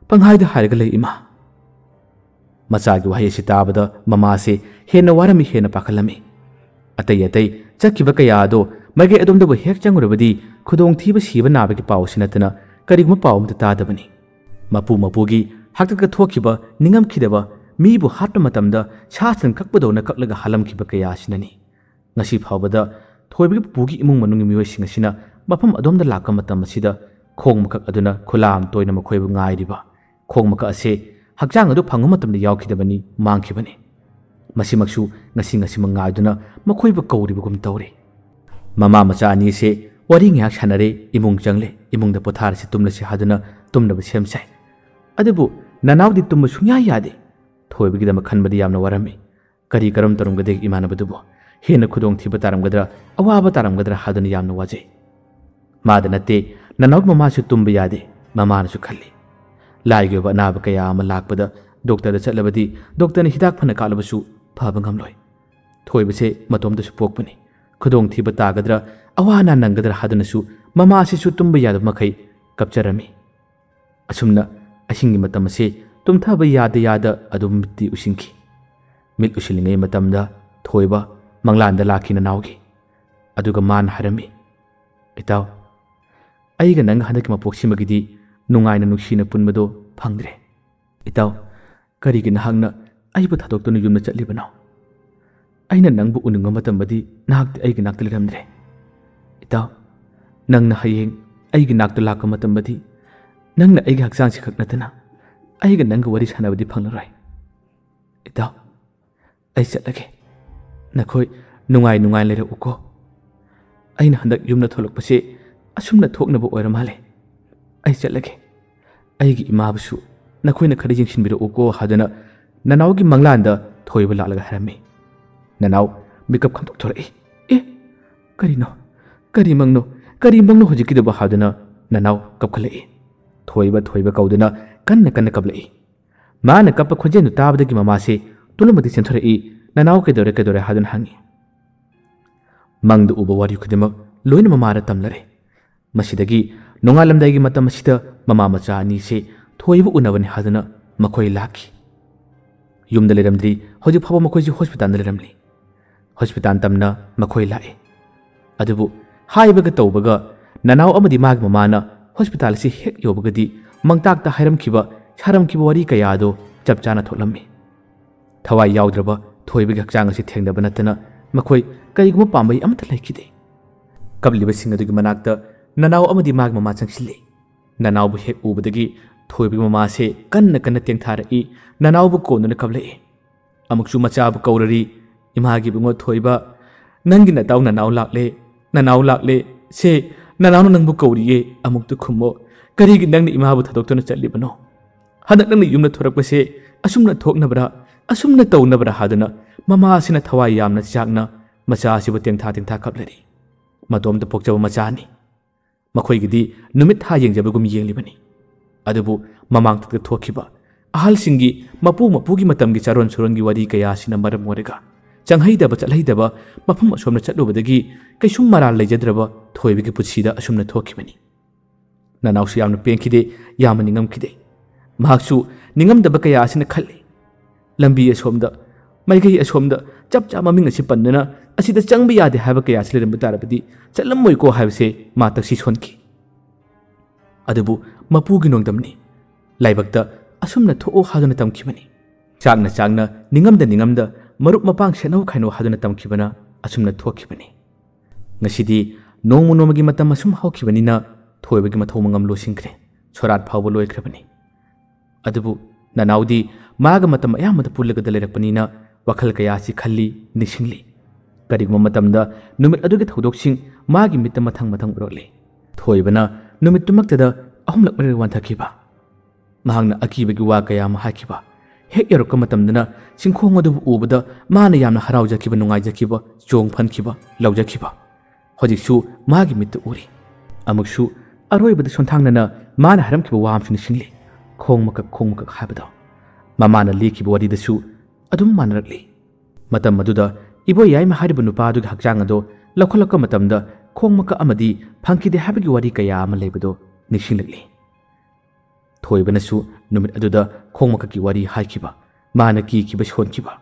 ꯄꯪꯍꯥꯏꯗ ꯍꯥꯏꯔꯒ ꯂꯩ, ꯏꯃꯥ꯫" ꯃꯆꯥꯒꯤ ꯋꯥꯍꯩ ꯑꯁꯤ ꯇꯥꯕꯗ ꯃꯃꯥꯁꯦ ꯍꯦꯟꯅ ꯋꯥꯔꯝꯃꯤ, ꯍꯦꯟꯅ ꯄꯥꯈꯠꯂꯝꯃꯤ꯫ ꯑꯇꯩ ꯑꯇꯩ ꯆꯠꯈꯤꯕ ꯀꯌꯥ ꯑꯗꯣ ꯃꯥꯏꯀꯩ ꯑꯗꯣꯝꯗꯕꯨ ꯍꯦꯛ ꯆꯪꯉꯨꯔꯕꯗꯤ ꯈꯨꯗꯣꯡꯊꯤꯕ, ꯁꯤꯕ ꯅꯥꯕꯒꯤ ꯄꯥꯎ ꯑꯁꯤ ꯅꯠꯇꯅ ꯀꯔꯤꯒꯨꯝꯕ ꯄꯥꯎ ꯑꯃꯠꯇ ꯇꯥꯗꯕꯅꯤ꯫ ꯃꯄꯨ ꯃꯄꯨꯒꯤ ꯍꯥꯛꯇꯛꯇ ꯊꯣꯛꯈꯤꯕ ꯅꯤꯡꯉꯝꯈꯤꯗꯕ, ꯃꯤꯕꯨ ꯍꯥꯠꯄ ꯃꯇꯝꯗ ꯁꯥ ꯁꯟ ꯀꯛꯄꯗꯧꯅ ꯀꯛꯂꯒ ꯍꯥꯠꯂꯝꯈꯤꯕ ꯀꯌꯥ ꯑꯁꯤꯅꯅꯤ꯫ ꯉꯁꯤ ꯐꯥꯎꯕꯗ ꯊꯣꯏꯕꯒꯤ ꯄꯨꯄꯨꯒꯤ ꯏꯃꯨꯡ ꯃꯅꯨꯡꯒꯤ ꯃꯤꯑꯣꯏꯁꯤꯡ ꯑꯁꯤꯅ ꯃꯐꯝ ꯑꯗꯣꯝꯗ ꯂꯥꯛꯄ ꯃꯇꯝ ꯑꯁꯤꯗ ꯈꯣꯡ ꯃꯀꯛ ꯑꯗꯨꯅ ꯈꯨꯂꯥꯝ ꯇꯣꯏꯅ ꯃꯈꯣꯏꯕꯨ ꯉꯥꯏꯔꯤꯕ꯫ ꯈꯣꯡ ꯃꯀꯛ ꯑꯁꯦ ꯍꯛꯆꯥꯡ ꯑꯗꯨ ꯐꯪꯕ ꯃꯇꯝꯗ ꯌꯥꯎꯈꯤꯗꯕꯅꯤ, ꯃꯥꯡꯈꯤꯕꯅꯤ꯫ ꯃꯁꯤꯃꯛꯁꯨ ꯉꯁꯤ ꯉꯁꯤꯃꯛ ꯉꯥꯏꯗꯨꯅ ꯃꯈꯣꯏꯕꯨ ꯀꯧꯔꯤꯕꯒꯨꯝ ꯇꯧꯔꯦ꯫ ꯃꯃꯥ ꯃꯆꯥ ꯑꯅꯤꯁꯦ ꯋꯥꯔꯤ ꯉꯥꯏꯍꯥꯛ ꯁꯥꯟꯅꯔꯦ, ꯏꯃꯨꯡ ꯆꯪꯂꯦ, ꯏꯃꯨꯡꯗ ꯄꯣꯊꯥꯔꯁꯤ, ꯇꯨꯝꯂꯁꯤ ꯍꯥꯏꯗꯨꯅ ꯇꯨꯝꯅꯕ ꯁꯦꯝ ꯁꯥꯏ꯫ ꯑꯗꯨꯕꯨ ꯅꯅꯥꯎꯗꯤ ꯇꯨꯝꯕ ꯁꯨꯡꯌꯥ ꯌꯥꯗꯦ꯫ ꯊꯣꯏꯕꯒꯤꯗꯃꯛ ꯈꯟꯕꯗ ꯌꯥꯝꯅ ꯋꯥꯔꯝꯃꯤ꯫ ꯀꯔꯤ ꯀꯔꯝ ꯇꯧꯔꯝꯒꯗꯒꯦ ꯏꯃꯥꯟꯅꯕꯗꯨꯕꯨ? ꯍꯦꯟꯅ ꯈꯨꯗꯣꯡꯊꯤꯕ ꯇꯥꯔꯝꯒꯗ꯭ꯔꯥ, ꯑꯋꯥꯕ ꯇꯥꯔꯝꯒꯗ꯭ꯔꯥ ꯍꯥꯏꯗꯨꯅ ꯌꯥꯝꯅ ꯋꯥꯖꯩ꯫ ꯃꯥꯗ ꯅꯠꯇꯦ, ꯅꯅꯥꯎꯒꯤ ꯃꯃꯥꯁꯨ ꯇꯨꯝꯕ ꯌꯥꯗꯦ, ꯃꯃꯥꯅꯁꯨ ꯈꯜꯂꯤ꯫ ꯂꯥꯏꯒꯤ ꯑꯣꯏꯕ ꯑꯅꯥꯕ ꯀꯌꯥ ꯑꯃ ꯂꯥꯛꯄꯗ ꯗꯣꯛꯇꯔꯗ ꯆꯠꯂꯕꯗꯤ ꯗꯣꯛꯇꯔꯅ ꯍꯤꯗꯥꯛ ꯐꯅ ꯀꯥꯞꯂꯕꯁꯨ ꯐꯕ ꯉꯝꯂꯣꯏ꯫ ꯊꯣꯏꯕꯁꯦ ꯃꯇꯣꯝꯇꯁꯨ ꯄꯣꯛꯄꯅꯤ꯫ ꯈꯨꯗꯣꯡꯊꯤꯕ ꯇꯥꯒꯗ꯭ꯔꯥ, ꯑꯋꯥ ꯑꯅꯥ ꯅꯪꯒꯗ꯭ꯔꯥ ꯍꯥꯏꯗꯨꯅꯁꯨ ꯃꯃꯥꯁꯤꯁꯨ ꯇꯨꯝꯕ ꯌꯥꯗꯕ ꯃꯈꯩ ꯀꯞꯆꯔꯝꯃꯤ꯫ ꯑꯁꯨꯝꯅ ꯑꯍꯤꯡꯒꯤ ꯃꯇꯝ ꯑꯁꯤ ꯇꯨꯝꯊꯕ ꯌꯥꯗ ꯌꯥꯗ ꯑꯗꯨꯝ ꯃꯤꯠꯇꯤ ꯎꯏꯁꯤꯟꯈꯤ꯫ ꯃꯤꯠ ꯎꯏꯁꯤꯜꯂꯤꯉꯩ ꯃꯇꯝꯗ ꯊꯣꯏꯕ ꯃꯪꯂꯥꯟꯗ ꯂꯥꯛꯈꯤ ꯅꯅꯥꯎꯒꯤ꯫ ꯑꯗꯨꯒ ꯃꯥꯅ ꯍꯥꯏꯔꯝꯃꯤ, "ꯏꯇꯥꯎ, ꯑꯩꯒ ꯅꯪꯒ ꯍꯟꯗꯛꯀꯤ ꯃꯄꯣꯛꯁꯤꯃꯒꯤꯗꯤ ꯅꯨꯡꯉꯥꯏꯅ ꯅꯨꯡꯁꯤꯅ ꯄꯨꯟꯕꯗꯣ ꯐꯪꯗ꯭ꯔꯦ꯫ ꯏꯇꯥꯎ, ꯀꯔꯤꯒꯤ ꯅꯍꯥꯛꯅ ꯑꯩꯕꯨ ꯊꯥꯗꯣꯛꯇꯨꯅ ꯌꯨꯝꯗ ꯆꯠꯂꯤꯕꯅꯣ? ꯑꯩꯅ ꯅꯪꯕꯨ ꯎꯅꯤꯡꯕ ꯃꯇꯝꯗꯗꯤ ꯅꯍꯥꯛꯇꯤ ꯑꯩꯒꯤ ꯅꯥꯛꯇ ꯂꯩꯔꯝꯗ꯭ꯔꯦ꯫ ꯏꯇꯥꯎ, ꯅꯪꯅ ꯍꯌꯦꯡ ꯑꯩꯒꯤ ꯅꯥꯛꯇ ꯂꯥꯛꯄ ꯃꯇꯝꯗꯗꯤ ꯅꯪꯅ ꯑꯩꯒꯤ ꯍꯛꯆꯥꯡꯁꯤ ꯈꯛ ꯅꯠꯇꯅ ꯑꯩꯒ ꯅꯪꯒ ꯋꯥꯔꯤ ꯁꯥꯟꯅꯕꯗꯤ ꯐꯪꯂꯔꯣꯏ꯫ ꯏꯇꯥꯎ, ꯑꯩ ꯆꯠꯂꯒꯦ꯫ ꯅꯈꯣꯏ ꯅꯨꯡꯉꯥꯏ ꯅꯨꯡꯉꯥꯏ ꯂꯩꯔꯛꯎꯀꯣ꯫ ꯑꯩꯅ ꯍꯟꯗꯛ ꯌꯨꯝꯗ ꯊꯣꯛꯂꯛꯄꯁꯦ ꯑꯁꯨꯝꯅ ꯊꯣꯛꯅꯕ ꯑꯣꯏꯔ ꯃꯥꯜꯂꯦ꯫ ꯑꯩ ꯆꯠꯂꯒꯦ꯫ ꯑꯩꯒꯤ ꯏꯃꯥꯕꯨꯁꯨ ꯅꯈꯣꯏꯅ ꯈꯔ ꯌꯦꯡꯁꯤꯟꯕꯤꯔꯛꯎꯀꯣ" ꯍꯥꯏꯗꯨꯅ ꯅꯅꯥꯎꯒꯤ ꯃꯪꯂꯥꯟꯗ ꯊꯣꯏꯕ ꯂꯥꯛꯂꯒ ꯍꯥꯏꯔꯝꯃꯤ꯫ ꯅꯅꯥꯎ ꯃꯤꯀꯞ ꯈꯪꯇꯣꯛ ꯊꯣꯔꯛꯏ꯫ "ꯑꯦ, ꯀꯔꯤꯅꯣ? ꯀꯔꯤ ꯃꯪꯅꯣ? ꯀꯔꯤ ꯃꯪꯅꯣ ꯍꯧꯖꯤꯛꯀꯤꯗꯨꯕꯨ?" ꯍꯥꯏꯗꯨꯅ ꯅꯅꯥꯎ ꯀꯞꯈꯠꯂꯛꯏ꯫ "ꯊꯣꯏꯕ, ꯊꯣꯏꯕ" ꯀꯧꯗꯨꯅ ꯀꯟꯅ ꯀꯟꯅ ꯀꯞꯂꯛꯏ꯫ ꯃꯥꯅ ꯀꯞꯄ ꯈꯣꯟꯖꯦꯜꯗꯨ ꯇꯥꯕꯗꯒꯤ ꯃꯃꯥꯁꯦ ꯇꯨꯝꯂꯝꯕꯗꯒꯤ ꯆꯦꯟꯊꯣꯔꯛꯏ꯫ "ꯅꯅꯥꯎ ꯀꯩꯗꯧꯔꯦ, ꯀꯩꯗꯧꯔꯦ?" ꯍꯥꯏꯗꯨꯅ ꯍꯪꯉꯤ꯫ ꯃꯪꯗ ꯎꯕ ꯋꯥꯔꯤ ꯈꯨꯗꯤꯡꯃꯛ ꯂꯣꯏꯅ ꯃꯃꯥꯗ ꯇꯝꯂꯔꯦ꯫ ꯃꯁꯤꯗꯒꯤ ꯅꯣꯡꯉꯥꯜꯂꯝꯗꯥꯏꯒꯤ ꯃꯇꯝ ꯑꯁꯤꯗ ꯃꯃꯥ ꯃꯆꯥ ꯑꯅꯤꯁꯦ ꯊꯣꯏꯕ ꯎꯅꯕꯅꯤ ꯍꯥꯏꯗꯨꯅ ꯃꯈꯣꯏ ꯂꯥꯛꯈꯤ꯫ ꯌꯨꯝꯗ ꯂꯩꯔꯝꯗ꯭ꯔꯤ꯫ ꯍꯧꯖꯤꯛ ꯐꯥꯎꯕ ꯃꯈꯣꯏꯁꯦ ꯍꯣꯁꯄꯤꯇꯥꯜꯗ ꯂꯩꯔꯝꯂꯤ꯫ ꯍꯣꯁꯄꯤꯇꯥꯜ ꯇꯝꯅ ꯃꯈꯣꯏ ꯂꯥꯛꯏ꯫ ꯑꯗꯨꯕꯨ ꯍꯥꯏꯕꯒ ꯇꯧꯕꯒ ꯅꯅꯥꯎ ꯑꯃꯗꯤ ꯃꯥꯒꯤ ꯃꯃꯥꯅ ꯍꯣꯁꯄꯤꯇꯥꯜ ꯑꯁꯤ ꯍꯦꯛ ꯌꯧꯕꯒꯗꯤ ꯃꯪꯇꯥꯛꯇ ꯍꯥꯏꯔꯝꯈꯤꯕ, ꯁꯥꯔꯝꯈꯤꯕ ꯋꯥꯔꯤ ꯀꯌꯥ ꯑꯗꯨ ꯆꯞ ꯆꯥꯅ ꯊꯣꯛꯂꯝꯃꯤ꯫ ꯊꯋꯥꯏ ꯌꯥꯎꯗ꯭ꯔꯕ ꯊꯣꯏꯕꯒꯤ ꯍꯛꯆꯥꯡ ꯑꯁꯤ ꯊꯦꯡꯅꯕ ꯅꯠꯇꯅ ꯃꯈꯣꯏ ꯀꯔꯤꯒꯨꯝꯕ ꯄꯥꯝꯕꯩ ꯑꯃꯠꯇ ꯂꯩꯈꯤꯗꯦ꯫ ꯀꯞꯂꯤꯕꯁꯤꯡ ꯑꯗꯨꯒꯤ ꯃꯅꯥꯛꯇ ꯅꯅꯥꯎ ꯑꯃꯗꯤ ꯃꯥꯒꯤ ꯃꯃꯥ ꯆꯪꯁꯤꯜꯂꯤ꯫ ꯅꯅꯥꯎꯕꯨ ꯍꯦꯛ ꯎꯕꯗꯒꯤ ꯊꯣꯏꯕꯒꯤ ꯃꯃꯥꯁꯦ ꯀꯟꯅ ꯀꯟꯅ ꯇꯦꯡꯊꯥꯔꯛꯏ, ꯅꯅꯥꯎꯕꯨ ꯀꯣꯟꯗꯨꯅ ꯀꯞꯂꯛꯏ꯫ ꯑꯃꯨꯛꯁꯨ ꯃꯆꯥꯕꯨ ꯀꯧꯔꯔꯤ꯫ "ꯏꯃꯥꯒꯤ ꯏꯕꯨꯡꯉꯣ ꯊꯣꯏꯕ, ꯅꯪꯒꯤ ꯅꯇꯥꯎ ꯅꯅꯥꯎ ꯂꯥꯛꯂꯦ, ꯅꯅꯥꯎ ꯂꯥꯛꯂꯦ꯫ ꯁꯦ, ꯅꯅꯥꯎꯅ ꯅꯪꯕꯨ ꯀꯧꯔꯤꯌꯦ, ꯑꯃꯨꯛꯇ ꯈꯨꯝꯃꯣ꯫ ꯀꯔꯤꯒꯤ ꯅꯪꯅ ꯏꯃꯥꯕꯨ ꯊꯥꯗꯣꯛꯇꯨꯅ ꯆꯠꯂꯤꯕꯅꯣ? ꯍꯟꯗꯛ ꯅꯪꯅ ꯌꯨꯝꯗ ꯊꯣꯔꯛꯄꯁꯦ ꯑꯁꯨꯝꯅ ꯊꯣꯛꯅꯕ꯭ꯔꯥ, ꯑꯁꯨꯝꯅ ꯇꯧꯅꯕ꯭ꯔꯥ?" ꯍꯥꯏꯗꯨꯅ ꯃꯃꯥꯁꯤꯅ ꯊꯋꯥꯏ ꯌꯥꯝꯅ ꯆꯥꯛꯅ ꯃꯆꯥ ꯑꯁꯤꯕꯨ ꯇꯦꯡꯊꯥ ꯇꯦꯡꯊꯥ ꯀꯞꯂꯔꯤ꯫ ꯃꯇꯣꯝꯇ ꯄꯣꯛꯆꯕ ꯃꯆꯥꯅꯤ꯫ ꯃꯈꯣꯏꯒꯤꯗꯤ ꯅꯨꯃꯤꯠ ꯊꯥ ꯌꯦꯡꯖꯕꯒꯨꯝ ꯌꯦꯡꯂꯤꯕꯅꯤ꯫ ꯑꯗꯨꯕꯨ ꯃꯃꯥꯡꯊꯛꯇ ꯊꯣꯛꯈꯤꯕ ꯑꯍꯜꯁꯤꯡꯒꯤ ꯃꯄꯨ ꯃꯄꯨꯒꯤ ꯃꯇꯝꯒꯤ ꯆꯥꯔꯣꯟ ꯁꯨꯔꯣꯟꯒꯤ ꯋꯥꯔꯤ ꯀꯌꯥ ꯑꯁꯤꯅ ꯃꯔꯝ ꯑꯣꯏꯔꯒ ꯆꯪꯍꯩꯗꯕ ꯆꯠꯍꯩꯗꯕ ꯃꯐꯝ ꯑꯁꯣꯝꯗ ꯆꯠꯂꯨꯕꯗꯒꯤ ꯀꯩꯁꯨꯝ ꯃꯔꯥꯜ ꯂꯩꯖꯗ꯭ꯔꯕ ꯊꯣꯏꯕꯒꯤ ꯄꯨꯟꯁꯤꯗ ꯑꯁꯨꯝꯅ ꯊꯣꯛꯈꯤꯕꯅꯤ꯫ ꯅꯅꯥꯎꯁꯨ ꯌꯥꯝꯅ ꯄꯦꯟꯈꯤꯗꯦ, ꯌꯥꯝꯅ ꯅꯤꯡꯉꯝꯈꯤꯗꯦ꯫ ꯃꯍꯥꯛꯁꯨ ꯅꯤꯡꯉꯝꯗꯕ ꯀꯌꯥ ꯑꯁꯤꯅ ꯈꯜꯂꯤ꯫ ꯂꯝꯕꯤ ꯑꯁꯣꯝꯗ, ꯃꯥꯏꯀꯩ ꯑꯁꯣꯝꯗ ꯆꯞ ꯆꯥꯕ ꯃꯃꯤꯡ ꯑꯁꯤ ꯄꯟꯗꯨꯅ ꯑꯁꯤꯗ ꯆꯪꯕ ꯌꯥꯗꯦ ꯍꯥꯏꯕ ꯀꯌꯥ ꯑꯁꯤ ꯂꯩꯔꯝꯕ ꯇꯥꯔꯕꯗꯤ ꯆꯠꯂꯝꯃꯣꯏꯀꯣ ꯍꯥꯏꯕꯁꯦ ꯃꯥ ꯇꯛꯁꯤ ꯁꯣꯟꯈꯤ꯫ ꯑꯗꯨꯕꯨ ꯃꯄꯨꯒꯤ ꯅꯣꯡꯗꯝꯅꯤ꯫ ꯂꯥꯏꯕꯛꯇ ꯑꯁꯨꯝꯅ ꯊꯣꯛꯑꯣ ꯍꯥꯏꯗꯨꯅ ꯇꯝꯈꯤꯕꯅꯤ꯫ ꯆꯥꯛꯅ ꯆꯥꯛꯅ, ꯅꯤꯡꯉꯝꯗ ꯅꯤꯡꯉꯝꯗ ꯃꯔꯨꯞ ꯃꯄꯥꯡ ꯁꯦꯠꯅꯧ ꯈꯥꯏꯅꯧ ꯍꯥꯏꯗꯨꯅ ꯇꯝꯈꯤꯕꯅ ꯑꯁꯨꯝꯅ ꯊꯣꯛꯈꯤꯕꯅꯤ꯫ ꯉꯁꯤꯗꯤ ꯅꯣꯡꯃ ꯅꯣꯡꯃꯒꯤ ꯃꯇꯝ ꯑꯁꯨꯝ ꯍꯧꯈꯤꯕꯅꯤꯅ ꯊꯣꯏꯕꯒꯤ ꯃꯊꯧ ꯃꯉꯝ ꯂꯣꯏꯁꯤꯟꯈ꯭ꯔꯦ꯫ ꯁꯣꯔꯥꯠ ꯐꯥꯎꯕ ꯂꯣꯏꯈ꯭ꯔꯕꯅꯤ꯫ ꯑꯗꯨꯕꯨ ꯅꯅꯥꯎꯗꯤ ꯃꯥꯒ ꯃꯇꯝ ꯑꯌꯥꯝꯕꯗ ꯄꯨꯜꯂꯒꯗ ꯂꯩꯔꯛꯄꯅꯤꯅ ꯋꯥꯈꯜ ꯀꯌꯥ ꯑꯁꯤ ꯈꯜꯂꯤ, ꯅꯤꯡꯁꯤꯡꯂꯤ꯫ ꯀꯔꯤꯒꯨꯝꯕ ꯃꯇꯝꯗ ꯅꯨꯃꯤꯠ ꯑꯗꯨꯒꯤ ꯊꯧꯗꯣꯛꯁꯤꯡ ꯃꯥꯒꯤ ꯃꯤꯠꯇ ꯃꯊꯪ ꯃꯊꯪ ꯎꯔꯛꯂꯤ꯫ ꯊꯣꯏꯕꯅ ꯅꯨꯃꯤꯠꯇꯨꯃꯛꯇꯗ ꯑꯍꯨꯝꯂꯛ ꯃꯔꯤꯔꯛ ꯋꯥꯟꯊꯈꯤꯕ꯫ ꯃꯍꯥꯛꯅ ꯑꯀꯤꯕꯒꯤ ꯋꯥ ꯀꯌꯥ ꯑꯃ ꯍꯥꯏꯈꯤꯕ꯫ ꯍꯦꯛ ꯌꯧꯔꯛꯄ ꯃꯇꯝꯗꯅ ꯆꯤꯡꯈꯣꯡ ꯑꯗꯨꯕꯨ ꯎꯕꯗ ꯃꯥꯅ ꯌꯥꯝꯅ ꯍꯔꯥꯎꯖꯈꯤꯕ, ꯅꯨꯡꯉꯥꯏꯖꯈꯤꯕ, ꯆꯣꯡ ꯐꯟꯈꯤꯕ, ꯂꯧꯖꯈꯤꯕ꯫ ꯍꯧꯖꯤꯛꯁꯨ ꯃꯥꯒꯤ ꯃꯤꯠꯇ ꯎꯔꯤ꯫ ꯑꯃꯨꯛꯁꯨ ꯑꯔꯣꯏꯕꯗ ꯁꯣꯟꯊꯥꯡꯅꯅ ꯃꯥꯅ ꯍꯥꯏꯔꯝꯈꯤꯕ ꯋꯥ ꯑꯃꯁꯨ ꯅꯤꯡꯁꯤꯡꯂꯤ꯫ "ꯈꯣꯡ ꯃꯀꯛ, ꯈꯣꯡ ꯃꯀꯛ" ꯍꯥꯏꯕꯗꯣ꯫ ꯃꯃꯥꯅ ꯂꯤꯈꯤꯕ ꯋꯥꯔꯤꯗꯁꯨ ꯑꯗꯨꯝ ꯃꯥꯟꯅꯔꯛꯂꯤ꯫ ꯃꯇꯝ ꯑꯗꯨꯗ ꯏꯕꯣꯌꯥꯏꯃ ꯍꯥꯏꯔꯤꯕ ꯅꯨꯄꯥ ꯑꯗꯨꯒꯤ ꯍꯛꯆꯥꯡ ꯑꯗꯣ ꯂꯧꯈꯠꯂꯛꯄ ꯃꯇꯝꯗ ꯈꯣꯡ ꯃꯀꯛ ꯑꯃꯗꯤ ꯐꯪꯈꯤꯗꯦ ꯍꯥꯏꯕꯒꯤ ꯋꯥꯔꯤ ꯀꯌꯥ ꯑꯃ ꯂꯩꯕꯗꯣ ꯅꯤꯡꯁꯤꯡꯂꯛꯂꯤ꯫ ꯊꯣꯏꯕꯅꯁꯨ ꯅꯨꯃꯤꯠ ꯑꯗꯨꯗ ꯈꯣꯡ ꯃꯀꯛꯀꯤ ꯋꯥꯔꯤ ꯍꯥꯏꯈꯤꯕ, ꯃꯥꯅ ꯀꯤꯈꯤꯕ ꯁꯣꯟꯈꯤꯕ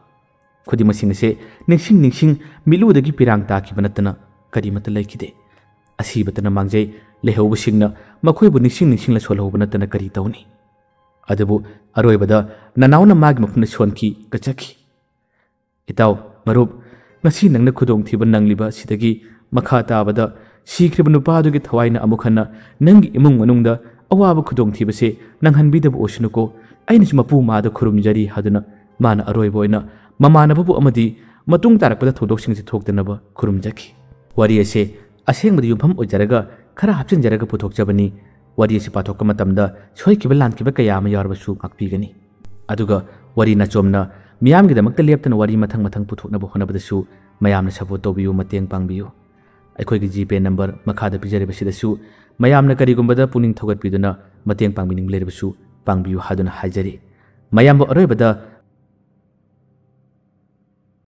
ꯈꯨꯗꯤꯡꯃꯛꯁꯤꯡ ꯑꯁꯦ ꯅꯤꯡꯁꯤꯡ ꯅꯤꯡꯁꯤꯡ ꯃꯤꯠꯂꯨꯗꯒꯤ ꯄꯤꯔꯥꯡ ꯇꯥꯈꯤꯕ ꯅꯠꯇꯅ ꯀꯔꯤꯃꯠꯇ ꯂꯩꯈꯤꯗꯦ꯫ ꯑꯁꯤꯕꯇꯅ ꯃꯥꯡꯖꯩ, ꯂꯩꯍꯧꯕꯁꯤꯡꯅ ꯃꯈꯣꯏꯕꯨ ꯅꯤꯡꯁꯤꯡ ꯅꯤꯡꯁꯤꯡꯂ ꯁꯣꯜꯍꯧꯕ ꯅꯠꯇꯅ ꯀꯔꯤ ꯇꯧꯅꯤ? ꯑꯗꯨꯕꯨ ꯑꯔꯣꯏꯕꯗ ꯅꯅꯥꯎꯅ ꯃꯥꯒꯤ ꯃꯐꯝꯗ ꯁꯣꯟꯈꯤ, ꯀꯆꯠꯈꯤ꯫ ꯏꯇꯥꯎ, ꯃꯔꯨꯞ, ꯉꯁꯤ ꯅꯪꯅ ꯈꯨꯗꯣꯡꯊꯤꯕ ꯅꯪꯂꯤꯕ ꯑꯁꯤꯗꯒꯤ ꯃꯈꯥ ꯇꯥꯕꯗ ꯁꯤꯈ꯭ꯔꯤꯕ ꯅꯨꯄꯥ ꯑꯗꯨꯒꯤ ꯊꯋꯥꯏꯅ ꯑꯃꯨꯛ ꯍꯟꯅ ꯅꯪꯒꯤ ꯏꯃꯨꯡ ꯃꯅꯨꯡꯗ ꯑꯋꯥꯕ ꯈꯨꯗꯣꯡꯊꯤꯕꯁꯦ ꯅꯪꯍꯟꯕꯤꯗꯕ ꯑꯣꯏꯁꯅꯨꯀꯣ꯫ ꯑꯩꯅꯁꯨ ꯃꯄꯨ ꯃꯥꯗ ꯈꯨꯔꯨꯝꯖꯔꯤ ꯍꯥꯏꯗꯨꯅ ꯃꯥꯅ ꯑꯔꯣꯏꯕ ꯑꯣꯏꯅ ꯃꯃꯥꯟꯅꯕꯕꯨ ꯑꯃꯗꯤ ꯃꯇꯨꯡ ꯇꯥꯔꯛꯄꯗ ꯊꯧꯗꯣꯛꯁꯤꯡꯁꯤ ꯊꯣꯛꯇꯅꯕ ꯈꯨꯔꯨꯝꯖꯈꯤ꯫ ꯋꯥꯔꯤ ꯑꯁꯦ ꯑꯁꯦꯡꯕꯗ ꯌꯨꯝꯐꯝ ꯑꯣꯏꯖꯔꯒ ꯈꯔ ꯍꯥꯞꯆꯤꯟꯖꯔꯒ ꯄꯨꯊꯣꯛꯆꯕꯅꯤ꯫ ꯋꯥꯔꯤ ꯑꯁꯤ ꯄꯥꯊꯣꯛꯄ ꯃꯇꯝꯗ ꯁꯣꯏꯈꯤꯕ ꯂꯥꯟꯈꯤꯕ ꯀꯌꯥ ꯑꯃ ꯌꯥꯎꯔꯕꯁꯨ ꯉꯥꯛꯄꯤꯒꯅꯤ꯫ ꯑꯗꯨꯒ ꯋꯥꯔꯤ ꯅꯥꯆꯣꯝꯅ ꯃꯤꯌꯥꯝꯒꯤꯗꯃꯛꯇ ꯂꯦꯞꯇꯅ ꯋꯥꯔꯤ ꯃꯊꯪ ꯃꯊꯪ ꯄꯨꯊꯣꯛꯅꯕ ꯍꯣꯠꯅꯕꯗꯁꯨ ꯃꯌꯥꯝꯅ ꯁꯄꯣꯔꯠ ꯇꯧꯕꯤꯌꯨ, ꯃꯇꯦꯡ ꯄꯥꯡꯕꯤꯌꯨ꯫ ꯑꯩꯈꯣꯏꯒꯤ ꯖꯤꯄꯦ ꯅꯝꯕꯔ ꯃꯈꯥꯗ ꯄꯤꯖꯔꯤꯕꯁꯤꯗꯁꯨ ꯃꯌꯥꯝꯅ ꯀꯔꯤꯒꯨꯝꯕꯗ ꯄꯨꯛꯅꯤꯡ ꯊꯧꯒꯠꯄꯤꯗꯨꯅ ꯃꯇꯦꯡ ꯄꯥꯡꯕꯤꯅꯤꯡꯕ ꯂꯩꯔꯕꯁꯨ ꯄꯥꯡꯕꯤꯌꯨ ꯍꯥꯏꯗꯨꯅ ꯍꯥꯏꯖꯔꯤ꯫ ꯃꯌꯥꯝꯕꯨ ꯑꯔꯣꯏꯕꯗ